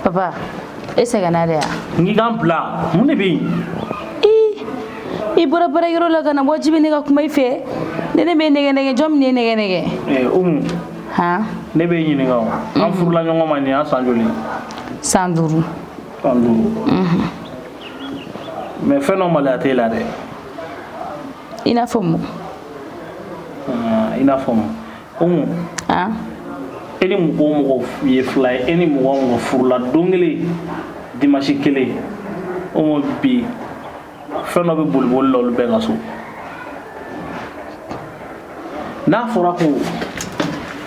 Papa, e sɛgɛnna de ya? N k'i ka n bila, mun de bɛ yen? Ii, i bɔra baarakɛyɔrɔ la ka na, wajibi ne ka kuma i fɛ. Ne bɛ nɛgɛ nɛgɛ, jɔn bɛ ne nɛgɛ nɛgɛ? Ee Umu. Han? Ne bɛ ɲininka o. An furula ɲɔgɔn ma nin y'an san joli? San 5. San 5. Mais fɛn dɔ maloya t'e la dɛ. I n'a fɔ mun? I n'a fɔ mun? Umu. Han? E ni mɔgɔ o mɔgɔ ye fila ye, e ni mɔgɔ o mɔgɔ furula don kelen, dimanche kelen, Umu, bi fɛn dɔ bɛ boli boli la olu bɛɛ ka so. N'a fɔra ko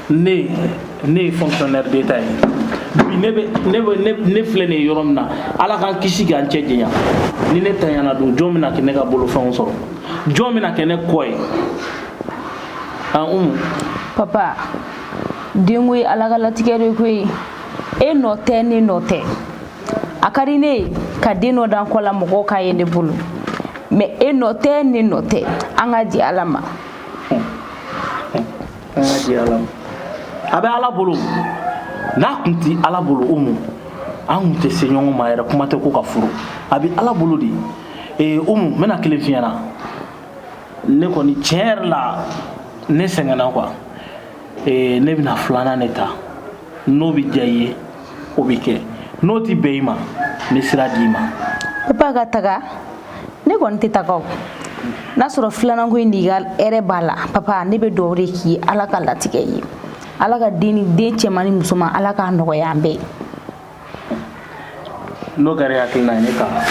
ne ye fonctionnaire d'État ye bi, ne bɛ ne bɛ ne ne filɛ nin ye yɔrɔ min na, Ala k'an kisi k'an cɛ janya, ni ne tanyana dun, jɔn bɛna kɛ ne ka bolofɛnw sɔrɔ? Jɔn bɛna kɛ ne kɔ ye? An Umu. Papa, denko ye Ala ka latigɛ de koyi. E nɔ tɛ, ne nɔ tɛ. A ka di ne ye ka den dɔ dan kɔ la, mɔgɔw k'a ye ne bolo, mais e nɔ tɛ, ne nɔ tɛ. An ka di Ala ma. An ka di Ala ma. A bɛ Ala bolo. N'a kun ti Ala bolo, Umu, an kun tɛ se ɲɔgɔn ma yɛrɛ, kuma tɛ ko ka furu. A bɛ Ala bolo de. Ee Umu, n bɛna kelen f'i ɲɛna. Ne kɔni, tiɲɛ yɛrɛ la, ne sɛgɛnna quoi. Ee, ne bɛna filanan de ta. N'o bɛ diya i ye, o bɛ kɛ. N'o ti bɛn i ma, n bɛ sira d'i ma. Papa ka taga, ne kɔni tɛ taga o. N'a sɔrɔ filanan ko in de ka hɛrɛ b'a la, papa, ne bɛ dugawu de k'i ye, Ala ka latigɛ ye. Ala ka den ni den cɛman ni musoman, Ala k'a nɔgɔya an bɛɛ. N'o kɛra i hakilina ye, ne t'a la.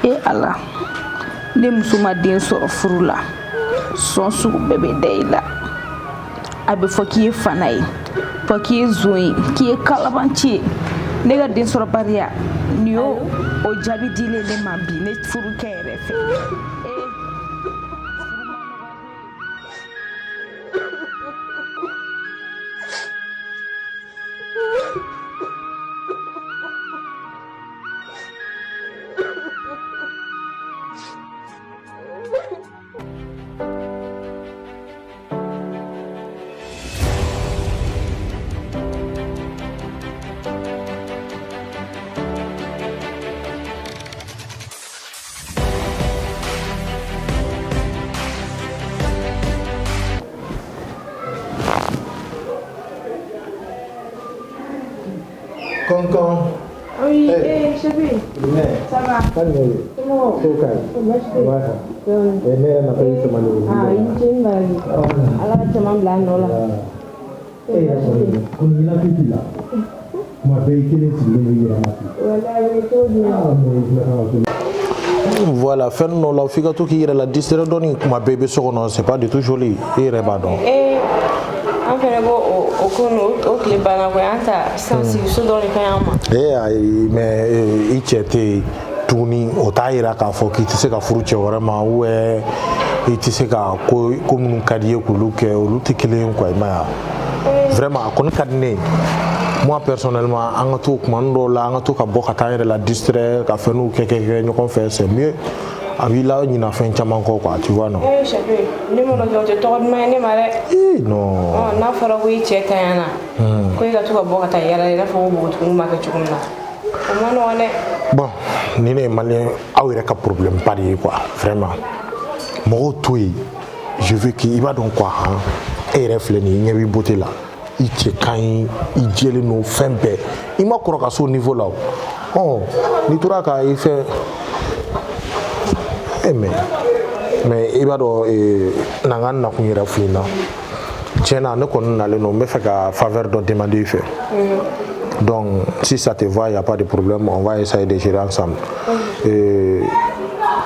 E Ala, ne muso ma den sɔrɔ furu la, sɔn sugu bɛɛ bɛ da i la. A bɛ fɔ k'i ye fana ye, fɔ k'i ye zon ye, k'i ye kalabanci ye. Ne ka den sɔrɔ bariya nin y'o o jaabi dilen ne ma bi ne furukɛ yɛrɛ fɛ. Kɔnkɔn. Oui, hey, eh, chérie. Ça va? Comment? Somɔgɔw? Ne yɛrɛ natɔ i sama de. Ah, i ni ce, n baraji. Ala ka caman bila a nɔ la. E yɛrɛ kɔni, ko ni ɲɛnafin t'i la. Kuma bɛɛ i kelen sigilen don i yɛrɛ ma ten. Walayi, a bɛ cogo jumɛn? Ah, mais i fana kan ka to. Voilà, fɛn dɔ la, f'i ka to k'i yɛrɛ la distraire dɔɔni. Kuma bɛɛ i bɛ so kɔnɔ, c'est pas du tout joli, i yɛrɛ b'a dɔn. Eh, an fɛnɛ ko o ko ninnu, o tile banna koyi, an ta sisan sigi so dɔrɔn de ka ɲi an ma. Ee ayi, mais i cɛ tɛ yen tuguni, o t'a yira k'a fɔ k'i tɛ se ka furu cɛ wɛrɛ ma, ou bien i tɛ se ka ko ko minnu ka di i ye k'olu kɛ, olu tɛ kelen ye quoi, i ma ye wa? Vraiment, a kɔni ka di ne ye, moi personnellement, an ka to kuma dɔw la, an ka to ka bɔ ka taa an yɛrɛ la distraire, ka fɛnw kɛ kɛ kɛ ɲɔgɔn fɛ, c'est mieux. A b'i la ɲina fɛn caman kɔ quoi, tu vois non? Eh, Chape, ne mana kɛ, o tɛ tɔgɔ duman ye ne ma dɛ. Eh non. Ɔ, n'a fɔra ko i cɛ tanyana, ko i ka to ka bɔ ka taa yala i n'a fɔ ko npogotigininw b'a kɛ cogo min na, o ma nɔgɔn dɛ. Bon, ni ne ye malien, aw yɛrɛ ka problème ba de ye quoi, vraiment. Mɔgɔw to yen, je veux que i b'a dɔn quoi, han, e yɛrɛ filɛ nin ye, i ɲɛ b'i beauté la, i cɛ ka ɲi, i jɛlen don, fɛn bɛɛ, i ma kɔrɔ ka s'o niveau la o. Ɔ, n'i tora ka i fɛn e, mais i b'a dɔn, na n ka nakun yɛrɛ f'i ɲɛna. Tiɲɛ na, ne kɔni nalen don, n bɛ fɛ ka faveur dɔ demander i fɛ. Donc si ça te va, il y a pas de problème, on va essayer de gérer ensemble.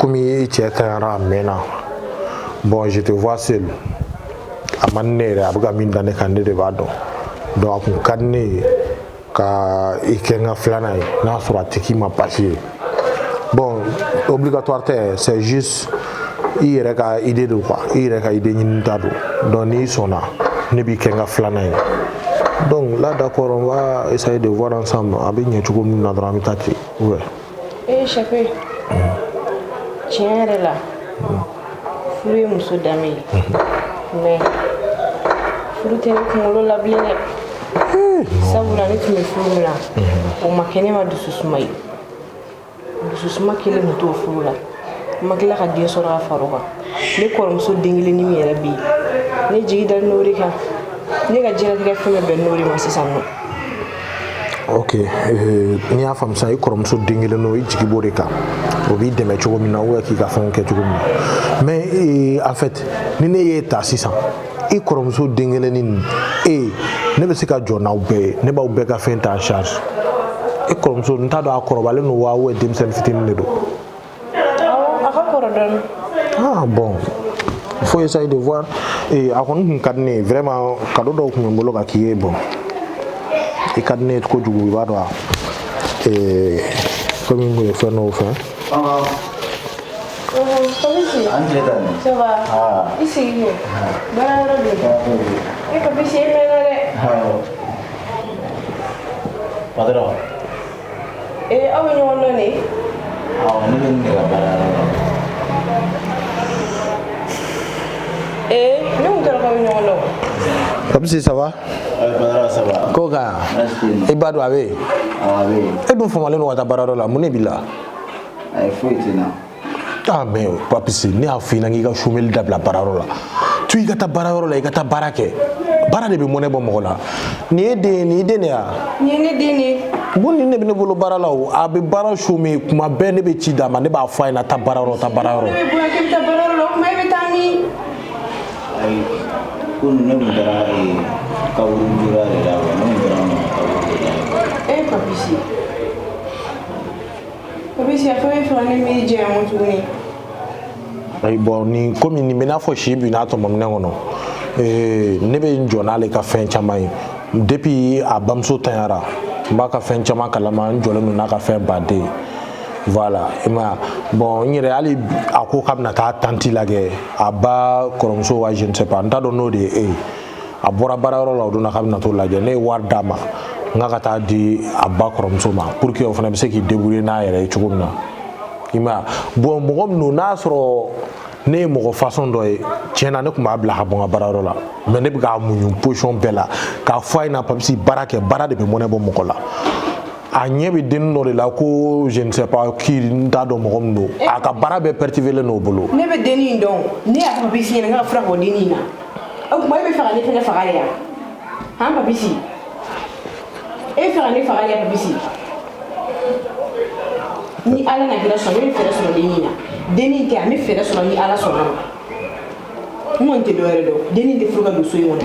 Komi i cɛ tanyara a mɛnna, bon, je te vois seul, a man di ne yɛrɛ, a bɛ ka min da ne kan, ne de b'a dɔn. Donc a kun ka di ne ye ka i kɛ n ka filanan ye, n'a sɔrɔ a tɛ k'i ma baasi ye. Bon, obligatoire tɛ, c'est juste i yɛrɛ ka idée don quoi, i yɛrɛ ka idée ɲini ta don. Donc n'i sɔnna, ne b'i kɛ n ka filanan ye. Donc là, d'accord, on va essayer de voir ensemble a bɛ ɲɛ cogo min na dɔrɔn, an bɛ taa ten, ouais. Eh, Chape, tiɲɛ yɛrɛ la, furu ye muso danbe ye, mais furu tɛ ne kunkolo la bilen dɛ. Sabula ne tun bɛ furu min na, o ma kɛ ne ma dususuma ye. Dususuma kelen tun t'o furu la. N ma tila ka den sɔrɔ ka fara o kan. Ne kɔrɔmuso den kelennin min yɛrɛ bɛ yen, ne jigi dalen n'o de kan. Ne ka diɲɛlatigɛ fɛn bɛɛ bɛn n'o de ma sisan nɔ. Ok, n'i y'a faamu sisan, i kɔrɔmuso den kelen n'o, i jigi b'o de kan, o b'i dɛmɛ cogo min na ou bien k'i ka fɛnw kɛ cogo min na. Mais en fait, ni ne y'e ta sisan, i kɔrɔmuso den kelennin nin, e ne bɛ se ka jɔ n'aw bɛɛ ye, ne b'aw bɛɛ ka fɛn ta en charge. E kɔrɔmuso, n t'a dɔn a kɔrɔbalen don wa ou bien denmisɛnnin fitinin de don? Awɔ, a ka kɔrɔ dɔɔnin. Ah bon, il faut essayer de voir. Et a kɔni kun ka di ne ye vraiment, cadeau dɔw kun bɛ n bolo ka k'i ye. Bon, i ka di ne ye kojugu, i b'a dɔn wa? Komi n kun ye fɛn dɔw fɛn. Papisi. An tile ta nin. Ça va? Ah. I sigi kɛ. Baara yɔrɔ don. E Papisi, e mɛnna dɛ. Patron. Ee, aw bɛ ɲɔgɔn dɔn de? Awɔ, ne bɛ nin de ka baara yɔrɔ la. Ee, ne kun t'a dɔn k'aw bɛ ɲɔgɔn dɔn. Papisi, ça va? Patron, ça va. Ko kan? Baasi tɛ yen. I ba dɔn a bɛ yen? Awɔ, a bɛ yen. E dun famalen don ka taa baarayɔrɔ la, mun de b'i la? Ayi, foyi tɛ n na. Ah mais Papisi, ne y'a f'i ɲɛna k'i ka sumeli dabila baarayɔrɔ la. To i ka taa baarayɔrɔ la, i ka taa baara kɛ. Baara de bɛ mɔnɛ bɔ mɔgɔ la. Nin ye den, nin y'i den de ye wa? Nin ye ne den de ye. Bon, nin de bɛ ne bolo baara la o. A bɛ baara sumi kuma bɛɛ, ne bɛ ci d'a ma, ne b'a fɔ a ɲɛna taa baarayɔrɔ, taa baarayɔrɔ. Ne bɛ bonya k'e bɛ taa baarayɔrɔ la, o tuma e bɛ taa min? Ayi, komi ne tun taara kaburu jura de la, ne tun taara n kaburu de la. E Papisi. Papisi, a fɔ e bɛ fɛ ka ne miiri janya kɔ tuguni. Ayi, bon, nin komi nin bɛ n'a fɔ si binna a tɔmɔminɛ kɔnɔ. Ne bɛ n jɔ n'ale ka fɛn caman ye. Depuis a bamuso tanyara, n b'a ka fɛn caman kalama, n jɔlen don n'a ka fɛn baden. Voilà, i m'a ye. Bon, n yɛrɛ hali a ko k'a bɛna taa tanti lajɛ, a ba kɔrɔmuso wa, je ne sais pas, n t'a dɔn n'o de ye e ye. A bɔra baarayɔrɔ la o don na k'a bɛna t'o lajɛ, ne ye wari d'a ma n k'a ka taa di a ba kɔrɔmuso ma pour que o fana bɛ se k'i débrouiller n'a yɛrɛ ye cogo min na. I m'a ye. Bon, mɔgɔ min don, n'a sɔrɔ ne ye mɔgɔ façon dɔ ye, tiɲɛ na ne tun b'a bila ka bɔ n ka baarayɔrɔ la, mais ne bɛ k'a muɲu position bɛɛ la k'a fɔ a ɲɛna Papisi, baara kɛ, baara de bɛ mɔnɛ bɔ mɔgɔ la. A ɲɛ bɛ dennin dɔ de la ko je ne sais pas qui, n t'a dɔn mɔgɔ min don, a ka baara bɛɛ pertivélen n'o bolo. Ne bɛ dennin in dɔn, ne y'a fɔ Papisi ɲɛna n ka fura bɔ dennin in na. O tuma e bɛ fɛ ka ne fɛnɛ faga de yan? Han Papisi? E bɛ fɛ ka ne faga de yan Papisi? Ni Ala na kira sɔn, ne bɛ fɛɛrɛ sɔrɔ dennin in na. Dennin tɛ yan, n bɛ fɛɛrɛ sɔrɔ ni Ala sɔnna ma. N kɔni tɛ dɔwɛrɛ dɔn, dennin tɛ furu ka don so in kɔnɔ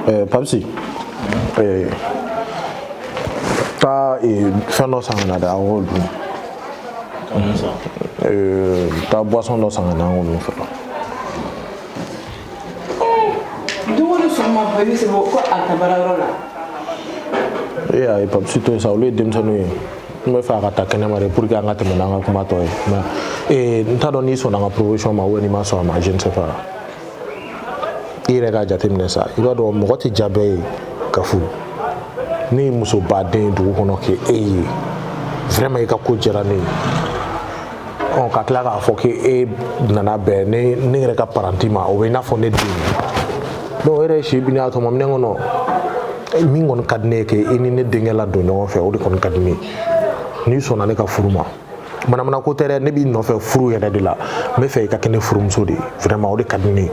yan. Papisi, taa fɛn dɔ san ka na dɛ, an k'o dun. Taa boisson dɔ san ka na, an k'o dun fɔlɔ. Don o don sɔgɔma bɛɛ bɛ se ko a bɛ taa baarayɔrɔ la. E ayi, Papisi, to yen sa, olu ye denmisɛnninw ye. N bɛ fɛ a ka taa kɛnɛma de pour que an ka tɛmɛ n'an ka kuma tɔ ye. Mais n t'a dɔn n'i sɔnna an ka proposition ma ou bien n'i ma sɔn a ma, je ne sais pas. I yɛrɛ k'a jateminɛ sa, i b'a dɔn mɔgɔ tɛ ja bɛɛ ye ka furu. Ne ye musobaden ye dugu kɔnɔ k'e ye, vraiment i ka ko diyara ne ye. Ɔ ka tila k'a fɔ k'e nana bɛn ne yɛrɛ ka paranti ma, o bɛ i n'a fɔ ne den. Donc o yɛrɛ ye si bin a tɔmɔminɛ kɔnɔ. Min kɔni ka di ne ye k'e ni ne denkɛ ladon ɲɔgɔn fɛ, o de kɔni ka di ne ye. N'i sɔnna ne ka furu ma, manamana ko tɛ dɛ, ne b'i nɔfɛ furu yɛrɛ de la. N bɛ fɛ i ka kɛ ne furumuso de ye, vraiment o de ka di ne ye.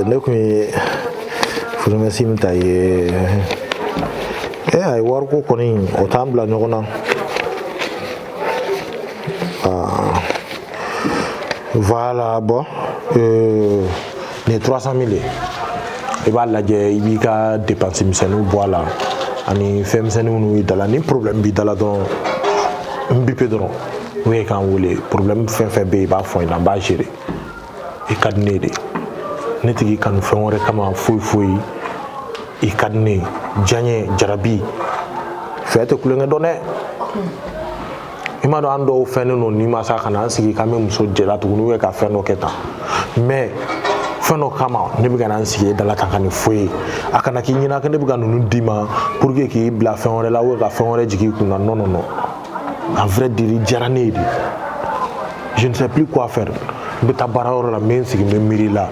Ne kun ye promesse min ta ye, ayi, wariko kɔni o t'an bila ɲɔgɔn na. Voilà, bon, nin ye 300 000 ye. I b'a lajɛ, i b'i ka dépense misɛnninw bɔ a la ani fɛn misɛnnin minnu b'i da la. Ni problème b'i da la dɔrɔn, n bipe dɔrɔn ou bien k'an wele. Problème fɛn fɛn bɛ yen, i b'a fɔ n ɲɛna, n b'a gérer. I ka di ne ye de, ne tigi kanu fɛn wɛrɛ kama foyi foyi. I ka di ne ye, diyaɲɛ jarabi fɛ tɛ kulonkɛ dɔn dɛ. I m'a dɔn an dɔw fɛnnen don ni ma sa ka na an sigi k'an bɛ muso jɛla tuguni ou bien ka fɛn dɔ kɛ tan, mais fɛn dɔ kama ne bɛ ka na n sigi e da la tan ka nin fɔ ye. A kana k'i ɲɛna ko ne bɛ ka ninnu d'i ma pour que k'i bila fɛn wɛrɛ la ou bien ka fɛn wɛrɛ jigin i kun na. Non, non, non, en vrai dire, i diyara ne ye de. Je ne sais plus quoi faire. N bɛ taa baarayɔrɔ la, n bɛ n sigi, n bɛ miiri la.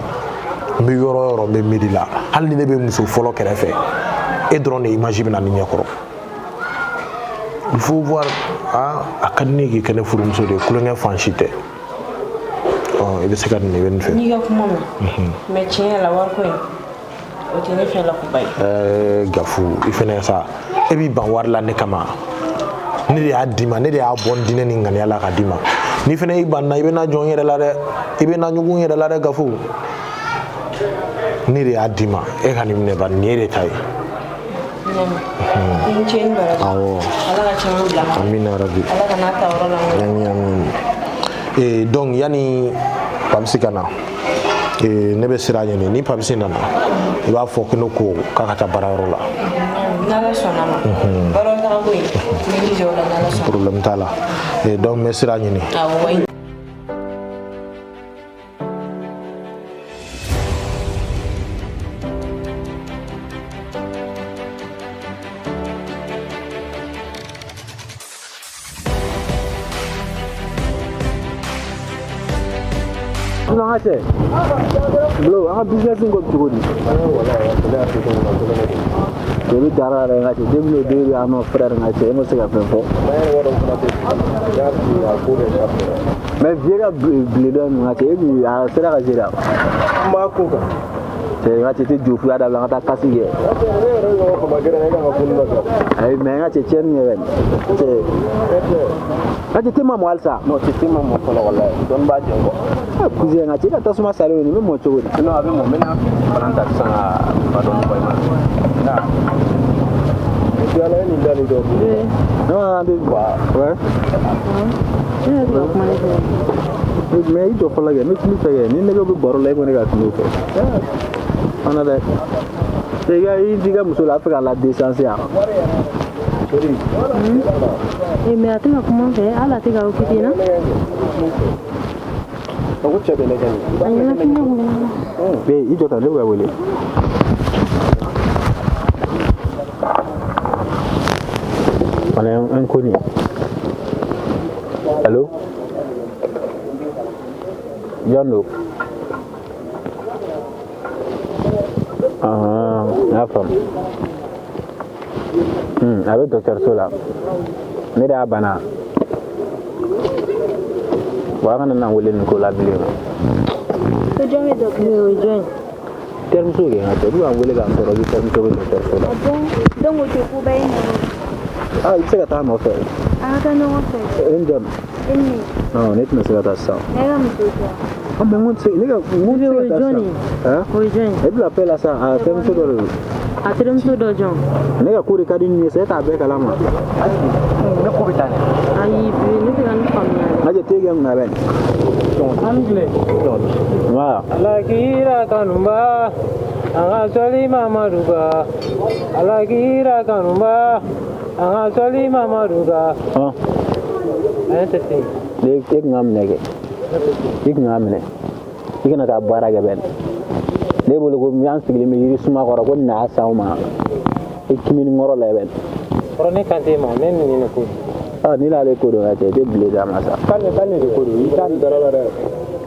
N bɛ yɔrɔ o yɔrɔ, n bɛ miiri la. Hali ni ne bɛ muso fɔlɔ kɛrɛfɛ, e dɔrɔn de image bɛ na ne ɲɛkɔrɔ. Il faut voir, ah, a ka di ne ye k'i kɛ ne furumuso de ye, kulonkɛ fan si tɛ. Ɔ, i bɛ se ka nin, i bɛ nin fɛ. N'i ka kuma mɛn, mais tiɲɛ yɛrɛ la, wariko in, o tɛ ne fɛ la koba ye. Ɛɛ Gafu, i fɛnɛ sa, e b'i ban wari la ne kama. Ne de y'a d'i ma, ne de y'a bɔ n diinɛ ni ŋaniya la ka d'i ma. N'i fɛnɛ y'i ban n na, i bɛ na jɔ n yɛrɛ la dɛ, i bɛ na ɲugun n yɛrɛ la dɛ. Gafu, ne de y'a d'i ma, e ka nin minɛ ba, nin ye de ta ye. I ni ce, ni baraji. Awɔ. Ala ka caman bila ma. Amina rabi. Ala ka n'a ta yɔrɔ la. Amin, amin. Donc yani Papisi ka na, ne bɛ sira ɲini. Ni Papisi nana, i b'a fɔ ko ne ko k'a ka taa baarayɔrɔ la. N'Ala sɔnna ma, baara taga ko in, n bɛ jija o la, n'Ala sɔnna. Problème t'a la. Donc n bɛ sira ɲini. Awɔ. An ka cɛ bro, an ka business in ko bɛ cogo di? Cɛ bɛ dara yɛrɛ, n ka cɛ, depuis le début an nɔ frère, n ka cɛ, e ma se ka fɛn fɔ. Mais vieux ka bile dɔ in, n ka cɛ, e bi a sera ka gérer. N b'a ko kan. Cɛ, n ka cɛ, tɛ jɔ fuya dabila, an ka taa kasi kɛ. Ne yɛrɛ bɛ ɲɔgɔn fama gɛrɛ, e kan ka funu nɔfɛ. Ayi, mais n ka cɛ, tiɲɛni kɛ bɛ cɛ, n ka cɛ, te ma mɔ halisa. Non, cɛ, te ma mɔ fɔlɔ, walayi. Dɔɔni b'a jɛ quoi. Ah, cousin, n ka cɛ, i ka tasuma salen don, nin bɛ mɔ cogo di? Non, a bɛ mɔ, n bɛna fana ta sisan ka ba dɔɔni bɔ i ma. Na. Ala ye nin da nin dɔ. Non, an tɛ ouais. Mais i jɔ fɔlɔ kɛ, n bɛ kuma i fɛ kɛ, ni nɛgɛ bɛ baro la, e ko ne ka kuma i fɛ. Fana dɛ. I ka i t'i ka muso la, a fɛ k'a la décence yan. Eh, mais a tɛ ka kuma n fɛ, hali a tɛ ka occuper na. A ko cɛ bɛ ne kɛ nin. A ɲɛnafin ne kun bɛ ne la. Ee, i jɔ tan, ne bɛ ka wele. Fana inconnu. Allo? Jɔn don? Ahan, n y'a faamu. A bɛ dɔgɔtɔrɔso la. Ne de y'a bana. Wa a kana na n wele nin ko la bilen. Ko jɔn bɛ dɔgɔtɔrɔso? O ye jɔn ye? Terimuso kɛ, n ka cɛ, u bɛ ka n wele k'an tɔɔrɔ, k'i terimuso bɛ dɔgɔtɔrɔso la. Ah bon? Donc o tɛ koba ye nin ye. Ah, i bɛ se ka taa a nɔfɛ. An ka taa ɲɔgɔn fɛ. E ni jɔn? E ni ne. Non, ne tɛna se ka taa sisan. Ne ka muso tɛ yan. Ah, mais n ko tɛ se, ne ka n ko n tɛ se ka taa sisan. Hein? O ye jɔn ye? E bila paix la sa, a terimuso dɔ de don. A terimuso dɔ jɔn? Ne ka ko de ka di nin ye sa, e t'a bɛɛ kalama. Ne ko bɛ taa dɛ. Ayi, bi ne tɛ ka nin faamuya dɛ. N ka cɛ, te kɛ n kunna bɛ nin. An tile. Voilà. Ala kira kanuba, an ka sɔli Mamadu kan. Ala kira kanuba, an ka sɔli Mamadu kan. Hɔn. A ye tɛ ten. Ne e kun ka minɛ kɛ. I kun ka minɛ. I kana taa baara kɛ bɛ nin. Ne bolo ko an sigilen bɛ yiri suma kɔrɔ ko nin y'a san ma. I kimini kɔrɔ la bɛ nin. Kɔrɔ ne kan t'e ma, ne ni nin de ko don. Ah, ni n'ale ko don, ka cɛ, i tɛ bile d'a ma sa. K'ale de ko don. I t'a dara la dɛ.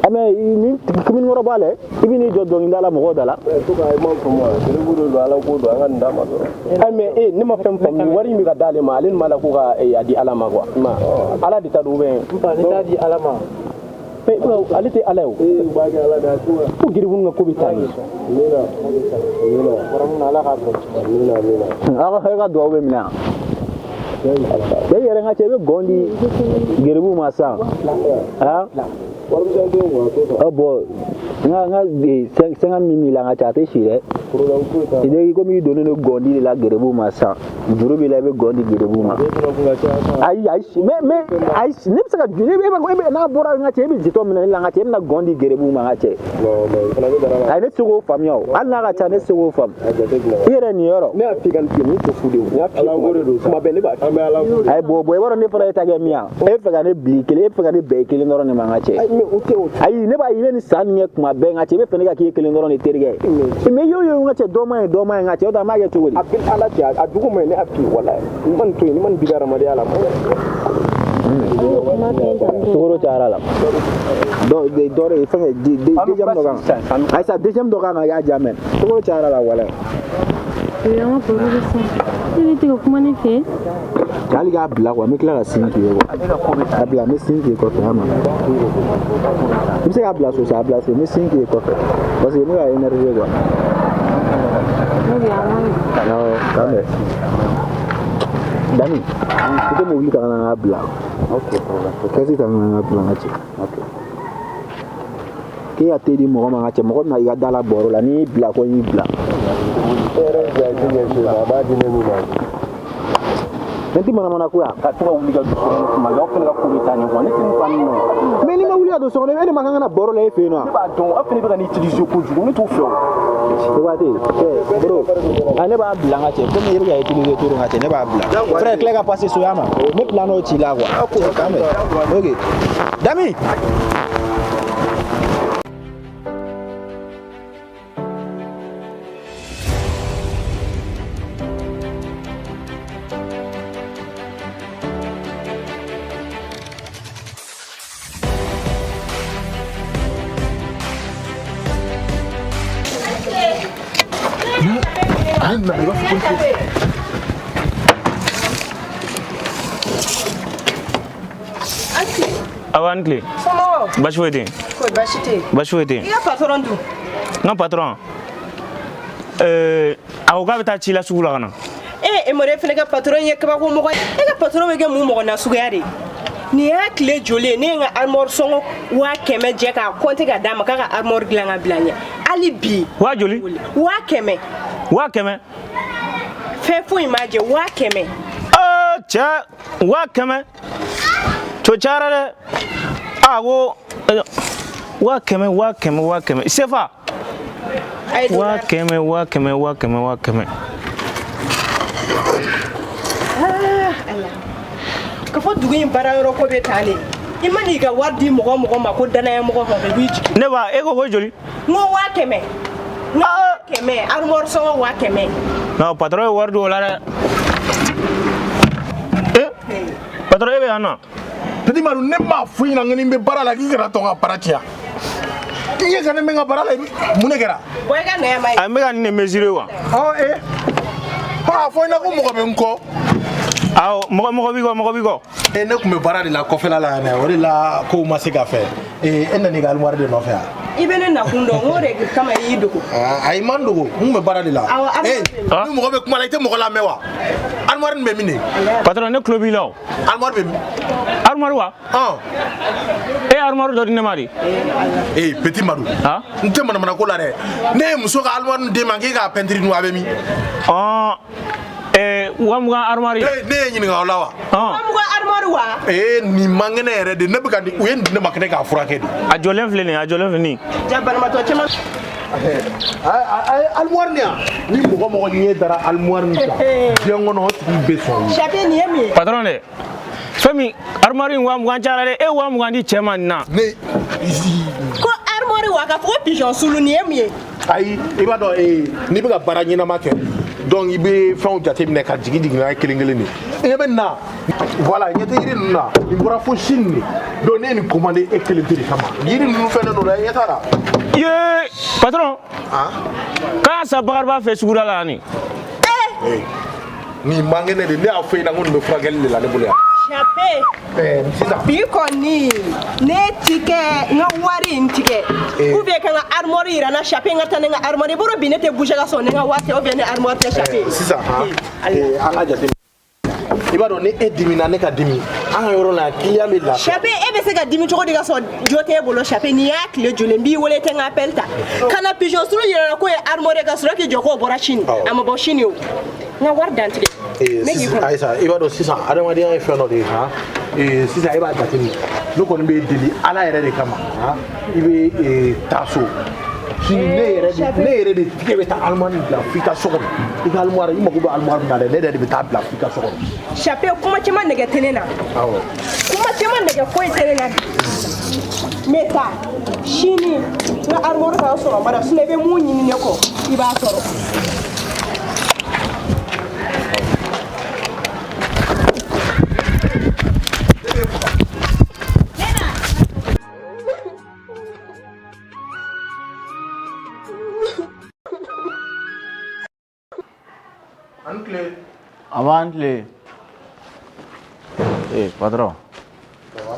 Ah, mais ni kimini kɔrɔ b'a la, i bɛ n'i jɔ dɔnkilida la mɔgɔw da la. En tout cas, i m'a faamu wa? Geribu de don, Ala ko don, an ka nin d'a ma dɔrɔn. Ayi, mais ne ma fɛn faamu, nin wari in bɛ ka d'ale ma, ale nin b'a la ko ka a di Ala ma quoi. I ma ye? Ala de ta don ou bien? N fa, ne t'a di Ala ma. Mais ale tɛ Ala ye o. Ee, u b'a kɛ Ala de ye, a t'o la. Ko geribu ka ko bɛ taa nin. Amina. Amina. Kɔrɔ mun na, Ala k'a bɔ. Amina, amina. Aw ka duwawu bɛ minɛ yan. E yɛrɛ, n ka cɛ, i bɛ gɔn di geribu ma sisan. Ah? Warimisɛn tɛ yen quoi, a t'o ta. Ah bon, n ka 50 min b'i la, n ka cɛ, a tɛ si dɛ. Problème foyi t'a la. I komi i donnen don gɔn di de la geribu ma sisan. Juru b'i la, i bɛ gɔn di geribu ma. E fana kun ka ca sa. Ayi, ayi, mais ayi, ne bɛ se ka ne bɛ n'a bɔra, n ka cɛ, e bɛ jitɔ minɛ ne la, n ka cɛ, e bɛna gɔn di geribu ma, n ka cɛ. Non, mais i fana bɛ dara la. Ayi, ne tɛ se k'o faamuya o. Hali n'a ka ca, ne tɛ se k'o faamu. A jate minɛ. I yɛrɛ nin yɔrɔ. Ne y'a f'i ka nin nin tɛ fu de ye o. N y'a f'i ye kuma bɛɛ, kuma bɛɛ ne b'a f'i ye. An bɛ Ala ko de. Ayi, bon, i b'a dɔn ne fana ye ta kɛ min ye, e bɛ fɛ ka ne bi kelen, e bɛ fɛ ka ne bɛn i kelen dɔrɔn de ma, n ka cɛ. Ayi, mais o tɛ o. Ayi, ne b'a ye i bɛ nin san nin kɛ kuma bɛɛ, n ka cɛ, i bɛ fɛ ne ka k'i kelen dɔrɔn de terikɛ ye. Mais yo yo, n ka cɛ, dɔ ma ɲi, dɔ ma ɲi, n ka cɛ, o tɛ an b'a kɛ cogo di? A bɛ Ala cɛ, a jugu ma ɲi, ne y'a f'i ye walayi. Ni ma nin to yen, ni ma nin b'i ka hadamadenya la, ma ɲi. Sukaro cayara la. Dɔ dɔ de fɛngɛ deuxième dɔ kan. Ayisa deuxième dɔ kan ka y'a jaa mɛ sukaro cayara la walayi. An ka baro bɛ sa. E bɛ tɛ ka kuma ne fɛ. Hali k'a bila quoi, n bɛ tila ka sin k'i ye quoi. A bila, n bɛ sin k'i ye kɔfɛ a ma. I bɛ se k'a bila so sa, a bila so, n bɛ sin k'i ye kɔfɛ. Parce que n bɛ ka énervé quoi. Awɔ, k'an bɛn. Dani, i tɛ mobili ta ka na n ka bila. Kɛsi ta ka na n ka bila n ka cɛ. K'e ka te di mɔgɔ ma n ka cɛ, mɔgɔ bɛna i ka da la bɔrɔ la, n'i y'i bila ko n y'i bila. E yɛrɛ bɛ ka ɲɛsin a b'a di ne min ma. Ne tɛ manamana ko yan. Ka to ka wuli ka don so kɔnɔ tuma bɛɛ, aw fana ka ko bɛ taa ɲɛ quoi, ne tɛ nin faamu nɔ. Mais n'i ma wuli ka don so kɔnɔ, e de ma kan ka na bɔrɔ la e fɛ yen nɔ. Ne b'a dɔn, aw fana bɛ ka ne utiliser kojugu, ne t'o fɛ o. Kobate, cɛ, bro, ah, ne b'a bila n ka cɛ, komi e bɛ ka utiliser trop n ka cɛ, ne b'a bila. Frère, tila ka passer so ya ma. N bɛ plan dɔw ci la quoi. Cɛ, k'an bɛn. Ok. Dami. Awa ni tile. Somɔgɔw? Baasi foyi tɛ yen. Kɔri baasi tɛ yen? Baasi foyi tɛ yen. I ka patɔrɔn dun? N ka patɔrɔn a ko k'a bɛ taa ci la sugu la ka na. E Emori, e fana ka patɔrɔn ye kabako mɔgɔ ye. E ka patɔrɔn bɛ kɛ mun mɔgɔ nasuguya de ye? Nin y'a tile joli ye ne ye n ka armoire sɔngɔ 100 000 jɛ k'a compter ka d'a ma k'a ka armoire dilan ka bila n ɲɛ hali bi. Waa joli? 100 000. 100 000. Fɛn foyi ma jɛ 100 000. Cɛ 100 000. To cayara dɛ. A ko 100 000 100 000 100 000 sefa. 100 000 100 000 100 000 100 000. Ah, ala. Ka fɔ dugu in baara yɔrɔ ko bɛ tan de. I ma n'i ka wari di mɔgɔ mɔgɔ ma ko danaya mɔgɔ kan, o b'i jigin. Ne ba, e ko ko joli? N ko 100 000. N ko 100 000, armoire sɔngɔ 100 000. Non, patron ye wari di o la dɛ. Patron, e bɛ yan nɔ. Petit Madu, ne m'a fɔ i ɲɛna n ko ni n bɛ baara la k'i kana tɔn ka baara tiɲɛ. I ɲɛ ka ne bɛ n ka baara la, mun de kɛra? Bɔ i ka na yan ma ye. A n bɛ ka nin de mesurer wa. Ɔ ee. A fɔ i ɲɛna ko mɔgɔ bɛ n kɔ. Awɔ, mɔgɔ mɔgɔ b'i kɔ, mɔgɔ b'i kɔ. Ne tun bɛ baara de la kɔfɛla la yan dɛ, o de la kow ma se ka fɛ. E nana i ka armoire de nɔfɛ yan. I bɛ ne nakun dɔn, n k'o de kama i y'i dogo. Ayi, man dogo, n tun bɛ baara de la. Awɔ, armoire bɛ Ni mɔgɔ bɛ kuma la, i tɛ mɔgɔ lamɛn wa? Armoire nin bɛ min de? Patron, ne tulo b'i la o. Armoire bɛ min? Armoire wa? E ye armoire dɔ di ne ma de. Ee, Petit Madu. N tɛ manamana ko la dɛ. Ne ye muso ka armoire nin d'e ma k'e k'a peinture dun, a bɛ min? 20 000 armoire. Ne ye ɲininka o la wa? 20 000 armoire wa? Ee, nin man kɛnɛ yɛrɛ de, ne bɛ ka nin, u ye nin di ne ma kɛnɛ k'a furakɛ de. A jɔlen filɛ nin ye, a jɔlen filɛ nin ye. Ja banabaatɔ caman. Armoire nin yan, ni mɔgɔ mɔgɔ ɲɛ dara armoire nin kan diɲɛ kɔnɔ, o tigi bɛ sɔn. Chape, nin ye min ye? Patron dɛ, fɛn min armoire in 20 000 cayara dɛ, e 20 000 di cɛ ma nin na. Ne. Ko armoire wa, k'a fɔ ko pigeon sulu, nin ye mun ye? Ayi, i b'a dɔn, n'i bɛ ka baara ɲɛnama kɛ, donc i bɛ fɛnw jateminɛ ka jigin jigin n'a ye kelen kelen de. I ɲɛ bɛ nin na, voilà, ɲɛ tɛ yiri ninnu na, nin bɔra fo Chine de. Donc ne ye nin commandé e kelen pe de kama. Yiri ninnu fɛnnen don dɛ, i ɲɛ t'a la. Ye patron. K'a san Bakari b'a fɛ suguda la yan nin. Nin man kɛnɛ de, ne y'a fɔ e ɲɛna ko nin bɛ furakɛli de la ne bolo yan. Chape. Sisan. Bi kɔni ne ti kɛ n ka wari in tigɛ ou bien ka n ka armoire yira n na. Chape, n ka taa ni n ka armoire i bolo bi, ne tɛ bouger ka sɔrɔ ni n ka wari tɛ ou bien ni armoire tɛ, Chape. Sisan han, an ka jateminɛ. I b'a dɔn ni e dimina, ne ka dimi, an ka yɔrɔ la client bɛ lafiya. Chape, e bɛ se ka dimi cogo di ka sɔrɔ jo t'e bolo? Chape, nin y'a tile joli, n b'i wele tɛ n ka appel ta ka na pigeon sulu yira n na k'o ye armoire ye ka sɔrɔ k'i jɔ k'o bɔra Chine. A ma bɔ Chine o, n ka wari dantigɛ. Ne k'i kɔnɔ. Ayisa, i b'a dɔn sisan adamadenya ye fɛn dɔ de ye han. Sisan e b'a jateminɛ, ne kɔni b'e deli Ala yɛrɛ de kama han, i bɛ taa so sini, ne yɛrɛ de tigɛ bɛ taa armoire bila f'i ka so kɔnɔ. I ka armoire, i mago bɛ armoire min na dɛ, ne yɛrɛ de bɛ taa bila f'i ka so kɔnɔ. Chape, kuma caman nɛgɛ tɛ ne na. Awɔ. Kuma caman nɛgɛ foyi tɛ ne na bi. N bɛ taa sini, n ka armoire ka sɔrɔ n bara, sinon i bɛ mun ɲini ne kɔ, i b'a sɔrɔ. A ni tile. A b'an tile. Eh, patron. Ça va?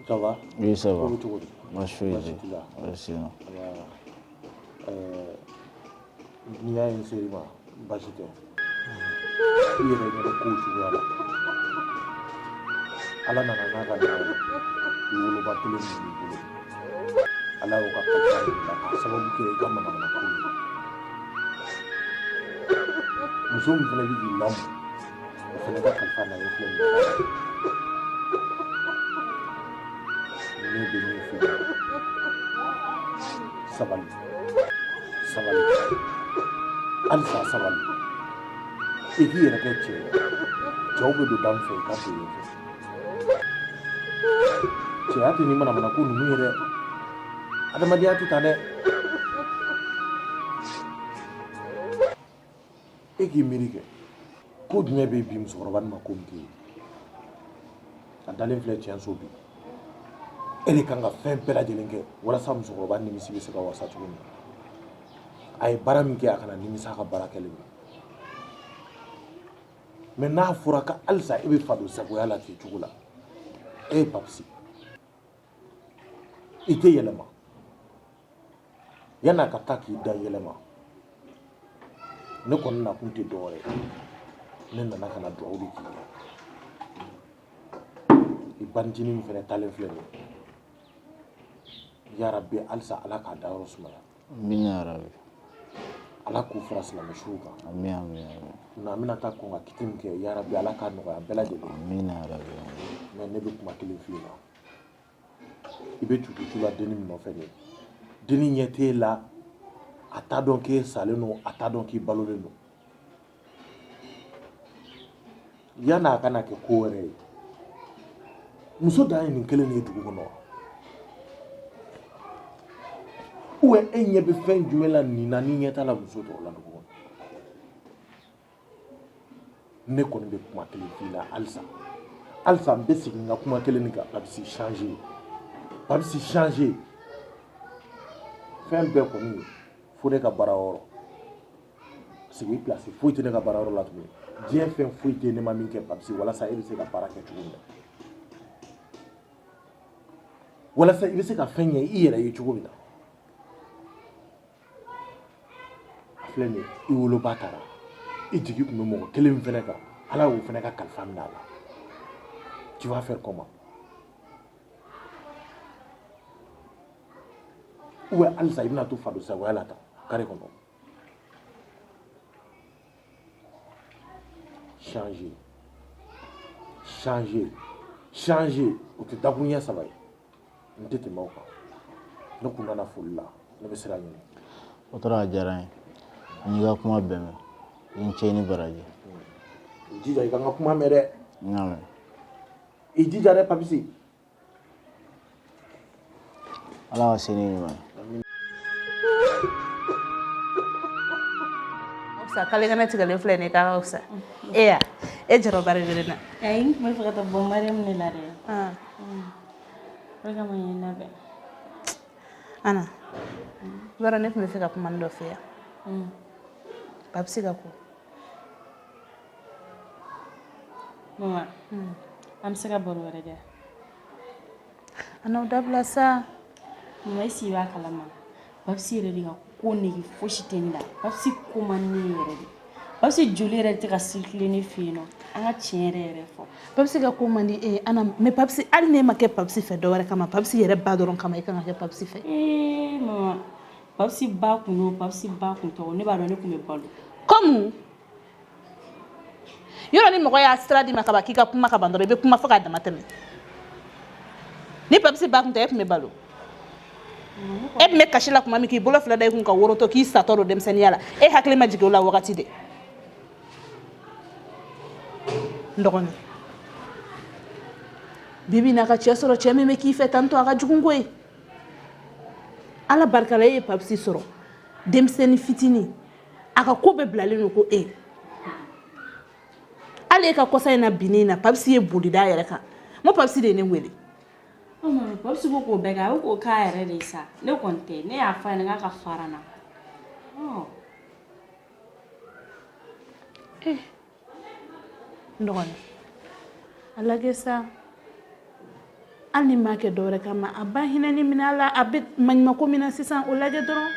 Ça va? Oui, ça va. Ko bɛ cogo di? Baasi foyi tɛ. Baasi t'i la? Baasi tɛ n na. Ɛɛ, n'i y'a ye n ser'i ma, baasi tɛ. I yɛrɛ ɲɛ bɛ kow cogoya la. Ala nana n'a ka na ye. I woloba kelen min b'i bolo. Ala y'o ka kalifa i la k'a sababu kɛ i ka manamanako ye. Muso min fana bɛ k'i lamɔ, o fana ka kalifa na ye filɛ nin ye. Ne bɛ min f'i ɲɛna, sabali, sabali, halisa sabali. I k'i yɛrɛ kɛ cɛ ye. Cɛw bɛ don da min fɛ, i ka don yen fɛ. Cɛya tɛ ni manamanako ninnu ye dɛ. Adamadenya tɛ tan dɛ. E k'i miiri kɛ, ko jumɛn bɛ bi musokɔrɔba nin ma ko min k'e ye? A dalen filɛ cɛn so bi. E de kan ka fɛn bɛɛ lajɛlen kɛ walasa musokɔrɔba nimisi bɛ se ka wasa cogo min na. A ye baara min kɛ, a kana nimisa a ka baara kɛlen na. Mais n'a fɔra ko halisa e bɛ faden sagoya la ten cogo la, e ye Papisi, i tɛ yɛlɛma. Yan'a ka taa k'i da yɛlɛma, ne kɔni nakun tɛ dɔwɛrɛ ye, ne nana ka na dugawu de k'i ye. I banicinin min fɛnɛ taalen filɛ nin ye, yarabi halisa Ala k'a dayɔrɔ sumaya. Amina yarabi. Ala k'u fara silamɛ suw kan. Amina, amina, amina. Nka an bɛna taa kɔn ka kiti min kɛ, yarabi Ala k'a nɔgɔya bɛɛ lajɛlen. Amina yarabi. Mais ne bɛ kuma kelen f'i ɲɛna, i bɛ cucucu la denni min nɔfɛ nin ye, denni ɲɛ t'e la, a t'a dɔn k'e salen don, a t'a dɔn k'i balolen don. Yan'a ka na kɛ ko wɛrɛ ye, muso dan ye nin kelen de ye dugu kɔnɔ wa? Ou bien e ɲɛ bɛ fɛn jumɛn la nin na n'i ɲɛ t'a la muso tɔw la dugu kɔnɔ? Ne kɔni bɛ kuma kelen f'i la halisa, halisa n bɛ segin n ka kuma kelen nin kan. Papisi, changer. Papisi, changer. Fɛn bɛɛ kɔni fo ne ka baara yɔrɔ, parce que i place foyi tɛ ne ka baara yɔrɔ la tuguni. Diɲɛ fɛn foyi tɛ ne ma min kɛ Papisi, walasa e bɛ se ka baara kɛ cogo min na, walasa i bɛ se ka fɛn ɲɛ i yɛrɛ ye cogo min na. A filɛ nin ye, i woloba taara, i jigi tun bɛ mɔgɔ kelen min fɛnɛ kan, Ala y'o fɛnɛ ka kalifa minɛ a la. Tu vas faire comment? Ou bien halisa i bɛna to faden sagoya la tan kare kɔnɔ? Changer, changer, changer, o tɛ dakun ɲɛ saba ye. N tɛ tɛmɛ o kan. Ne kun nana foli la, ne bɛ sira ɲini. O tora, a diyara n ye. N y'i ka kuma bɛɛ mɛn. I ni ce, i ni baraji. I jija i ka n ka kuma mɛn dɛ. N y'a mɛn. I jija dɛ, Papisi. Ala ka sini ɲuman ye. Fisa k'ale kana tigɛlen filɛ nin ye, k'a ka fisa. E ya e jɔrɔba de bɛ ne na. Ayi, n tun bɛ fɛ ka taa bɔ Mariam de la dɛ. O de kama n ye n labɛn. Ana, i b'a dɔn, ne tun bɛ fɛ ka kuma dɔ fɛ yan. Papisi ka ko. Mama, an bɛ se ka baro wɛrɛ kɛ. Ana, o dabila sa. Mama, i si b'a kalama. Papisi yɛrɛ de ka ko nege fosi tɛ ne la. Papisi ko man di ne ye yɛrɛ de. Papisi joli yɛrɛ tɛ ka circuler ne fɛ yen nɔ. An ka tiɲɛ yɛrɛ yɛrɛ fɔ. Papisi ka ko man di e ye, Ana, mais Papisi, hali n'e ma kɛ Papisi fɛ dɔwɛrɛ kama, Papisi yɛrɛ ba dɔrɔn kama, i kan ka kɛ Papisi fɛ. Ee mama, Papisi ba kun don, Papisi ba kun tɔgɔ, ne b'a dɔn ne kun bɛ balo. Comme yɔrɔ ni mɔgɔ y'a sira d'i ma ka ban k'i ka kuma ka ban dɔrɔn, i bɛ kuma fo k'a dama tɛmɛ. Ni Papisi ba kun tɛ, e tun bɛ balo? E tun bɛ kasi la tuma min k'i bolo fila da i kun ka woroto k'i satɔ don denmisɛnninya la, e hakili ma jigin o la wagati de? N dɔgɔnin, bibi in na, ka cɛ sɔrɔ, cɛ min bɛ k'i fɛ tantɔ, a ka jugu ko ye. Ala barika la, e ye Papisi sɔrɔ denmisɛnnin fitinin, a ka ko bɛɛ bilalen don ko e. Hali e ka kɔsa in na binni in na, Papisi ye boli da a yɛrɛ kan. N ko Papisi de ye ne wele. Papisi ko k'o bɛɛ kɛ, a bɛ k'o k'a yɛrɛ de ye sa. Ne kɔni tɛ, ne y'a fɔ a ɲɛna k'a ka fara n na. N dɔgɔnin, a lajɛ sa, hali ni m'a kɛ dɔwɛrɛ kama, a ba hinɛ ni minɛ a la, a bɛ maɲumako min na sisan, o lajɛ dɔrɔn.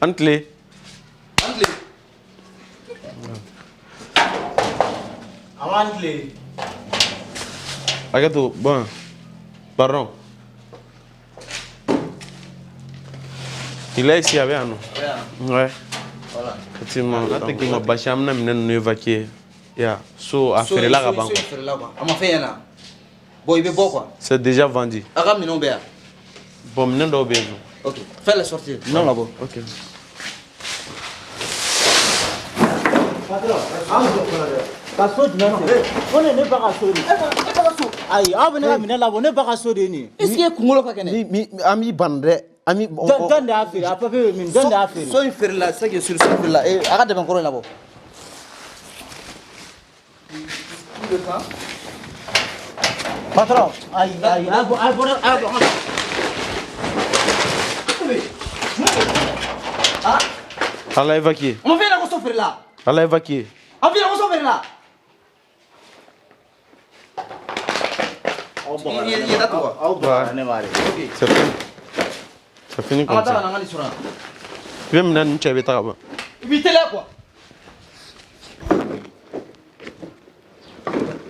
Antle. Antle. Antle. Akato, bon. Pardon. Il est ici avec nous. Ouais. Voilà. Effectivement, donc basi amna minɛ ninnu évacuer. Ya, so a feerela ka ban quoi. Feerela quoi. A ma fɛn ɲɛna. Bon, i bɛ bɔ quoi. C'est déjà vendu. A ka minɛnw bɛ yan. Bon, minɛn dɔw bɛ yen nɔ. Ok, fais la sortie. Non, là-bas. Ok. Ka so jumɛn feere? O de ye ne ba ka so de ye. E ba ka so? Ayi, aw bɛ ne ka minɛn labɔ, ne ba ka so de ye nin ye. Est-ce que e kunkolo ka kɛnɛ? Mi an b'i ban dɛ. An b'i. Jɔn de y'a feere? A papier bɛ min? Jɔn de y'a feere? So in feerela, c'est que sur so in feerela. A ka dɛmɛ kɔrɔ in labɔ. Patron, ayi ayi, a bɔ a bɔ a bɔ. Allah évacuer. On vient la so feerela. Allah évacuer. An vient la so feerela. C'est fini. C'est fini comme ça. I bɛ minɛn ninnu cɛ i bɛ taga ban. I b'i teliya quoi.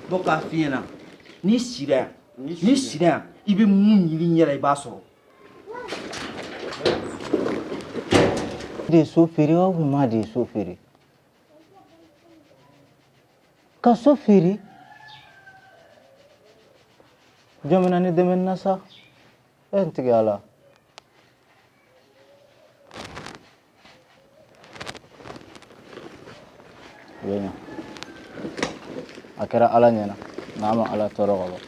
Bon k'a f'i ɲɛna n'i sira yan n'i sira yan i bɛ mun ɲini i ɲɛ la i b'a sɔrɔ. De ye so feere wa ou ma de ye so feere? Ka so feere? Jɔn bɛna ne dɛmɛ nin na sa? E n tigɛ a la. O bɛ ɲa. A kɛra Ala ɲɛna n'a ma Ala tɔɔrɔ ka ban.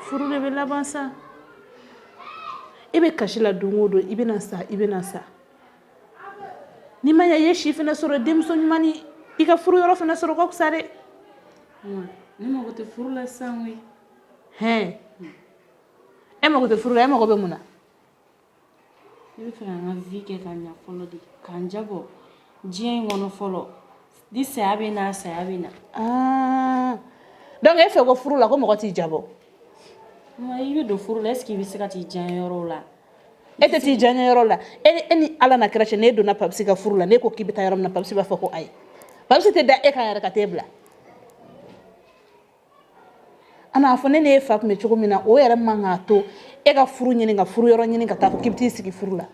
Furu de bɛ laban sa. E bɛ kasi la don o don, i bɛna sa, i bɛna sa. N'i ma ɲɛ i ye si fana sɔrɔ denmuso ɲuman ni i ka furu yɔrɔ fana sɔrɔ ka fisa dɛ. Ne mago tɛ furu la sisan koyi. Hɛn. E mago tɛ furu la, e mago bɛ mun na? Ne bɛ fɛ ka n ka vie kɛ ka ɲa fɔlɔ de, ka n jabɔ diɲɛ in kɔnɔ fɔlɔ. Ni saya bɛ na, saya bɛ na. Ah. Donc e fɛ ko furu la ko mɔgɔ t'i jabɔ. Ma i bɛ don furu la, est ce que i bɛ se ka t'i diya yɔrɔw la? E tɛ t'i diya yɔrɔ la. E ni Ala n'a kira cɛ, n'e donna Papisi ka furu la, n'e ko k'i bɛ taa yɔrɔ min na, Papisi b'a fɔ ko ayi. Papisi tɛ da e kan yɛrɛ ka t'e bila. A n'a fɔ ne n'e fa tun bɛ cogo min na, o yɛrɛ man k'a to e ka furu ɲini, ka furu yɔrɔ ɲini ka taa fɔ k'i bɛ t'i sigi furu la.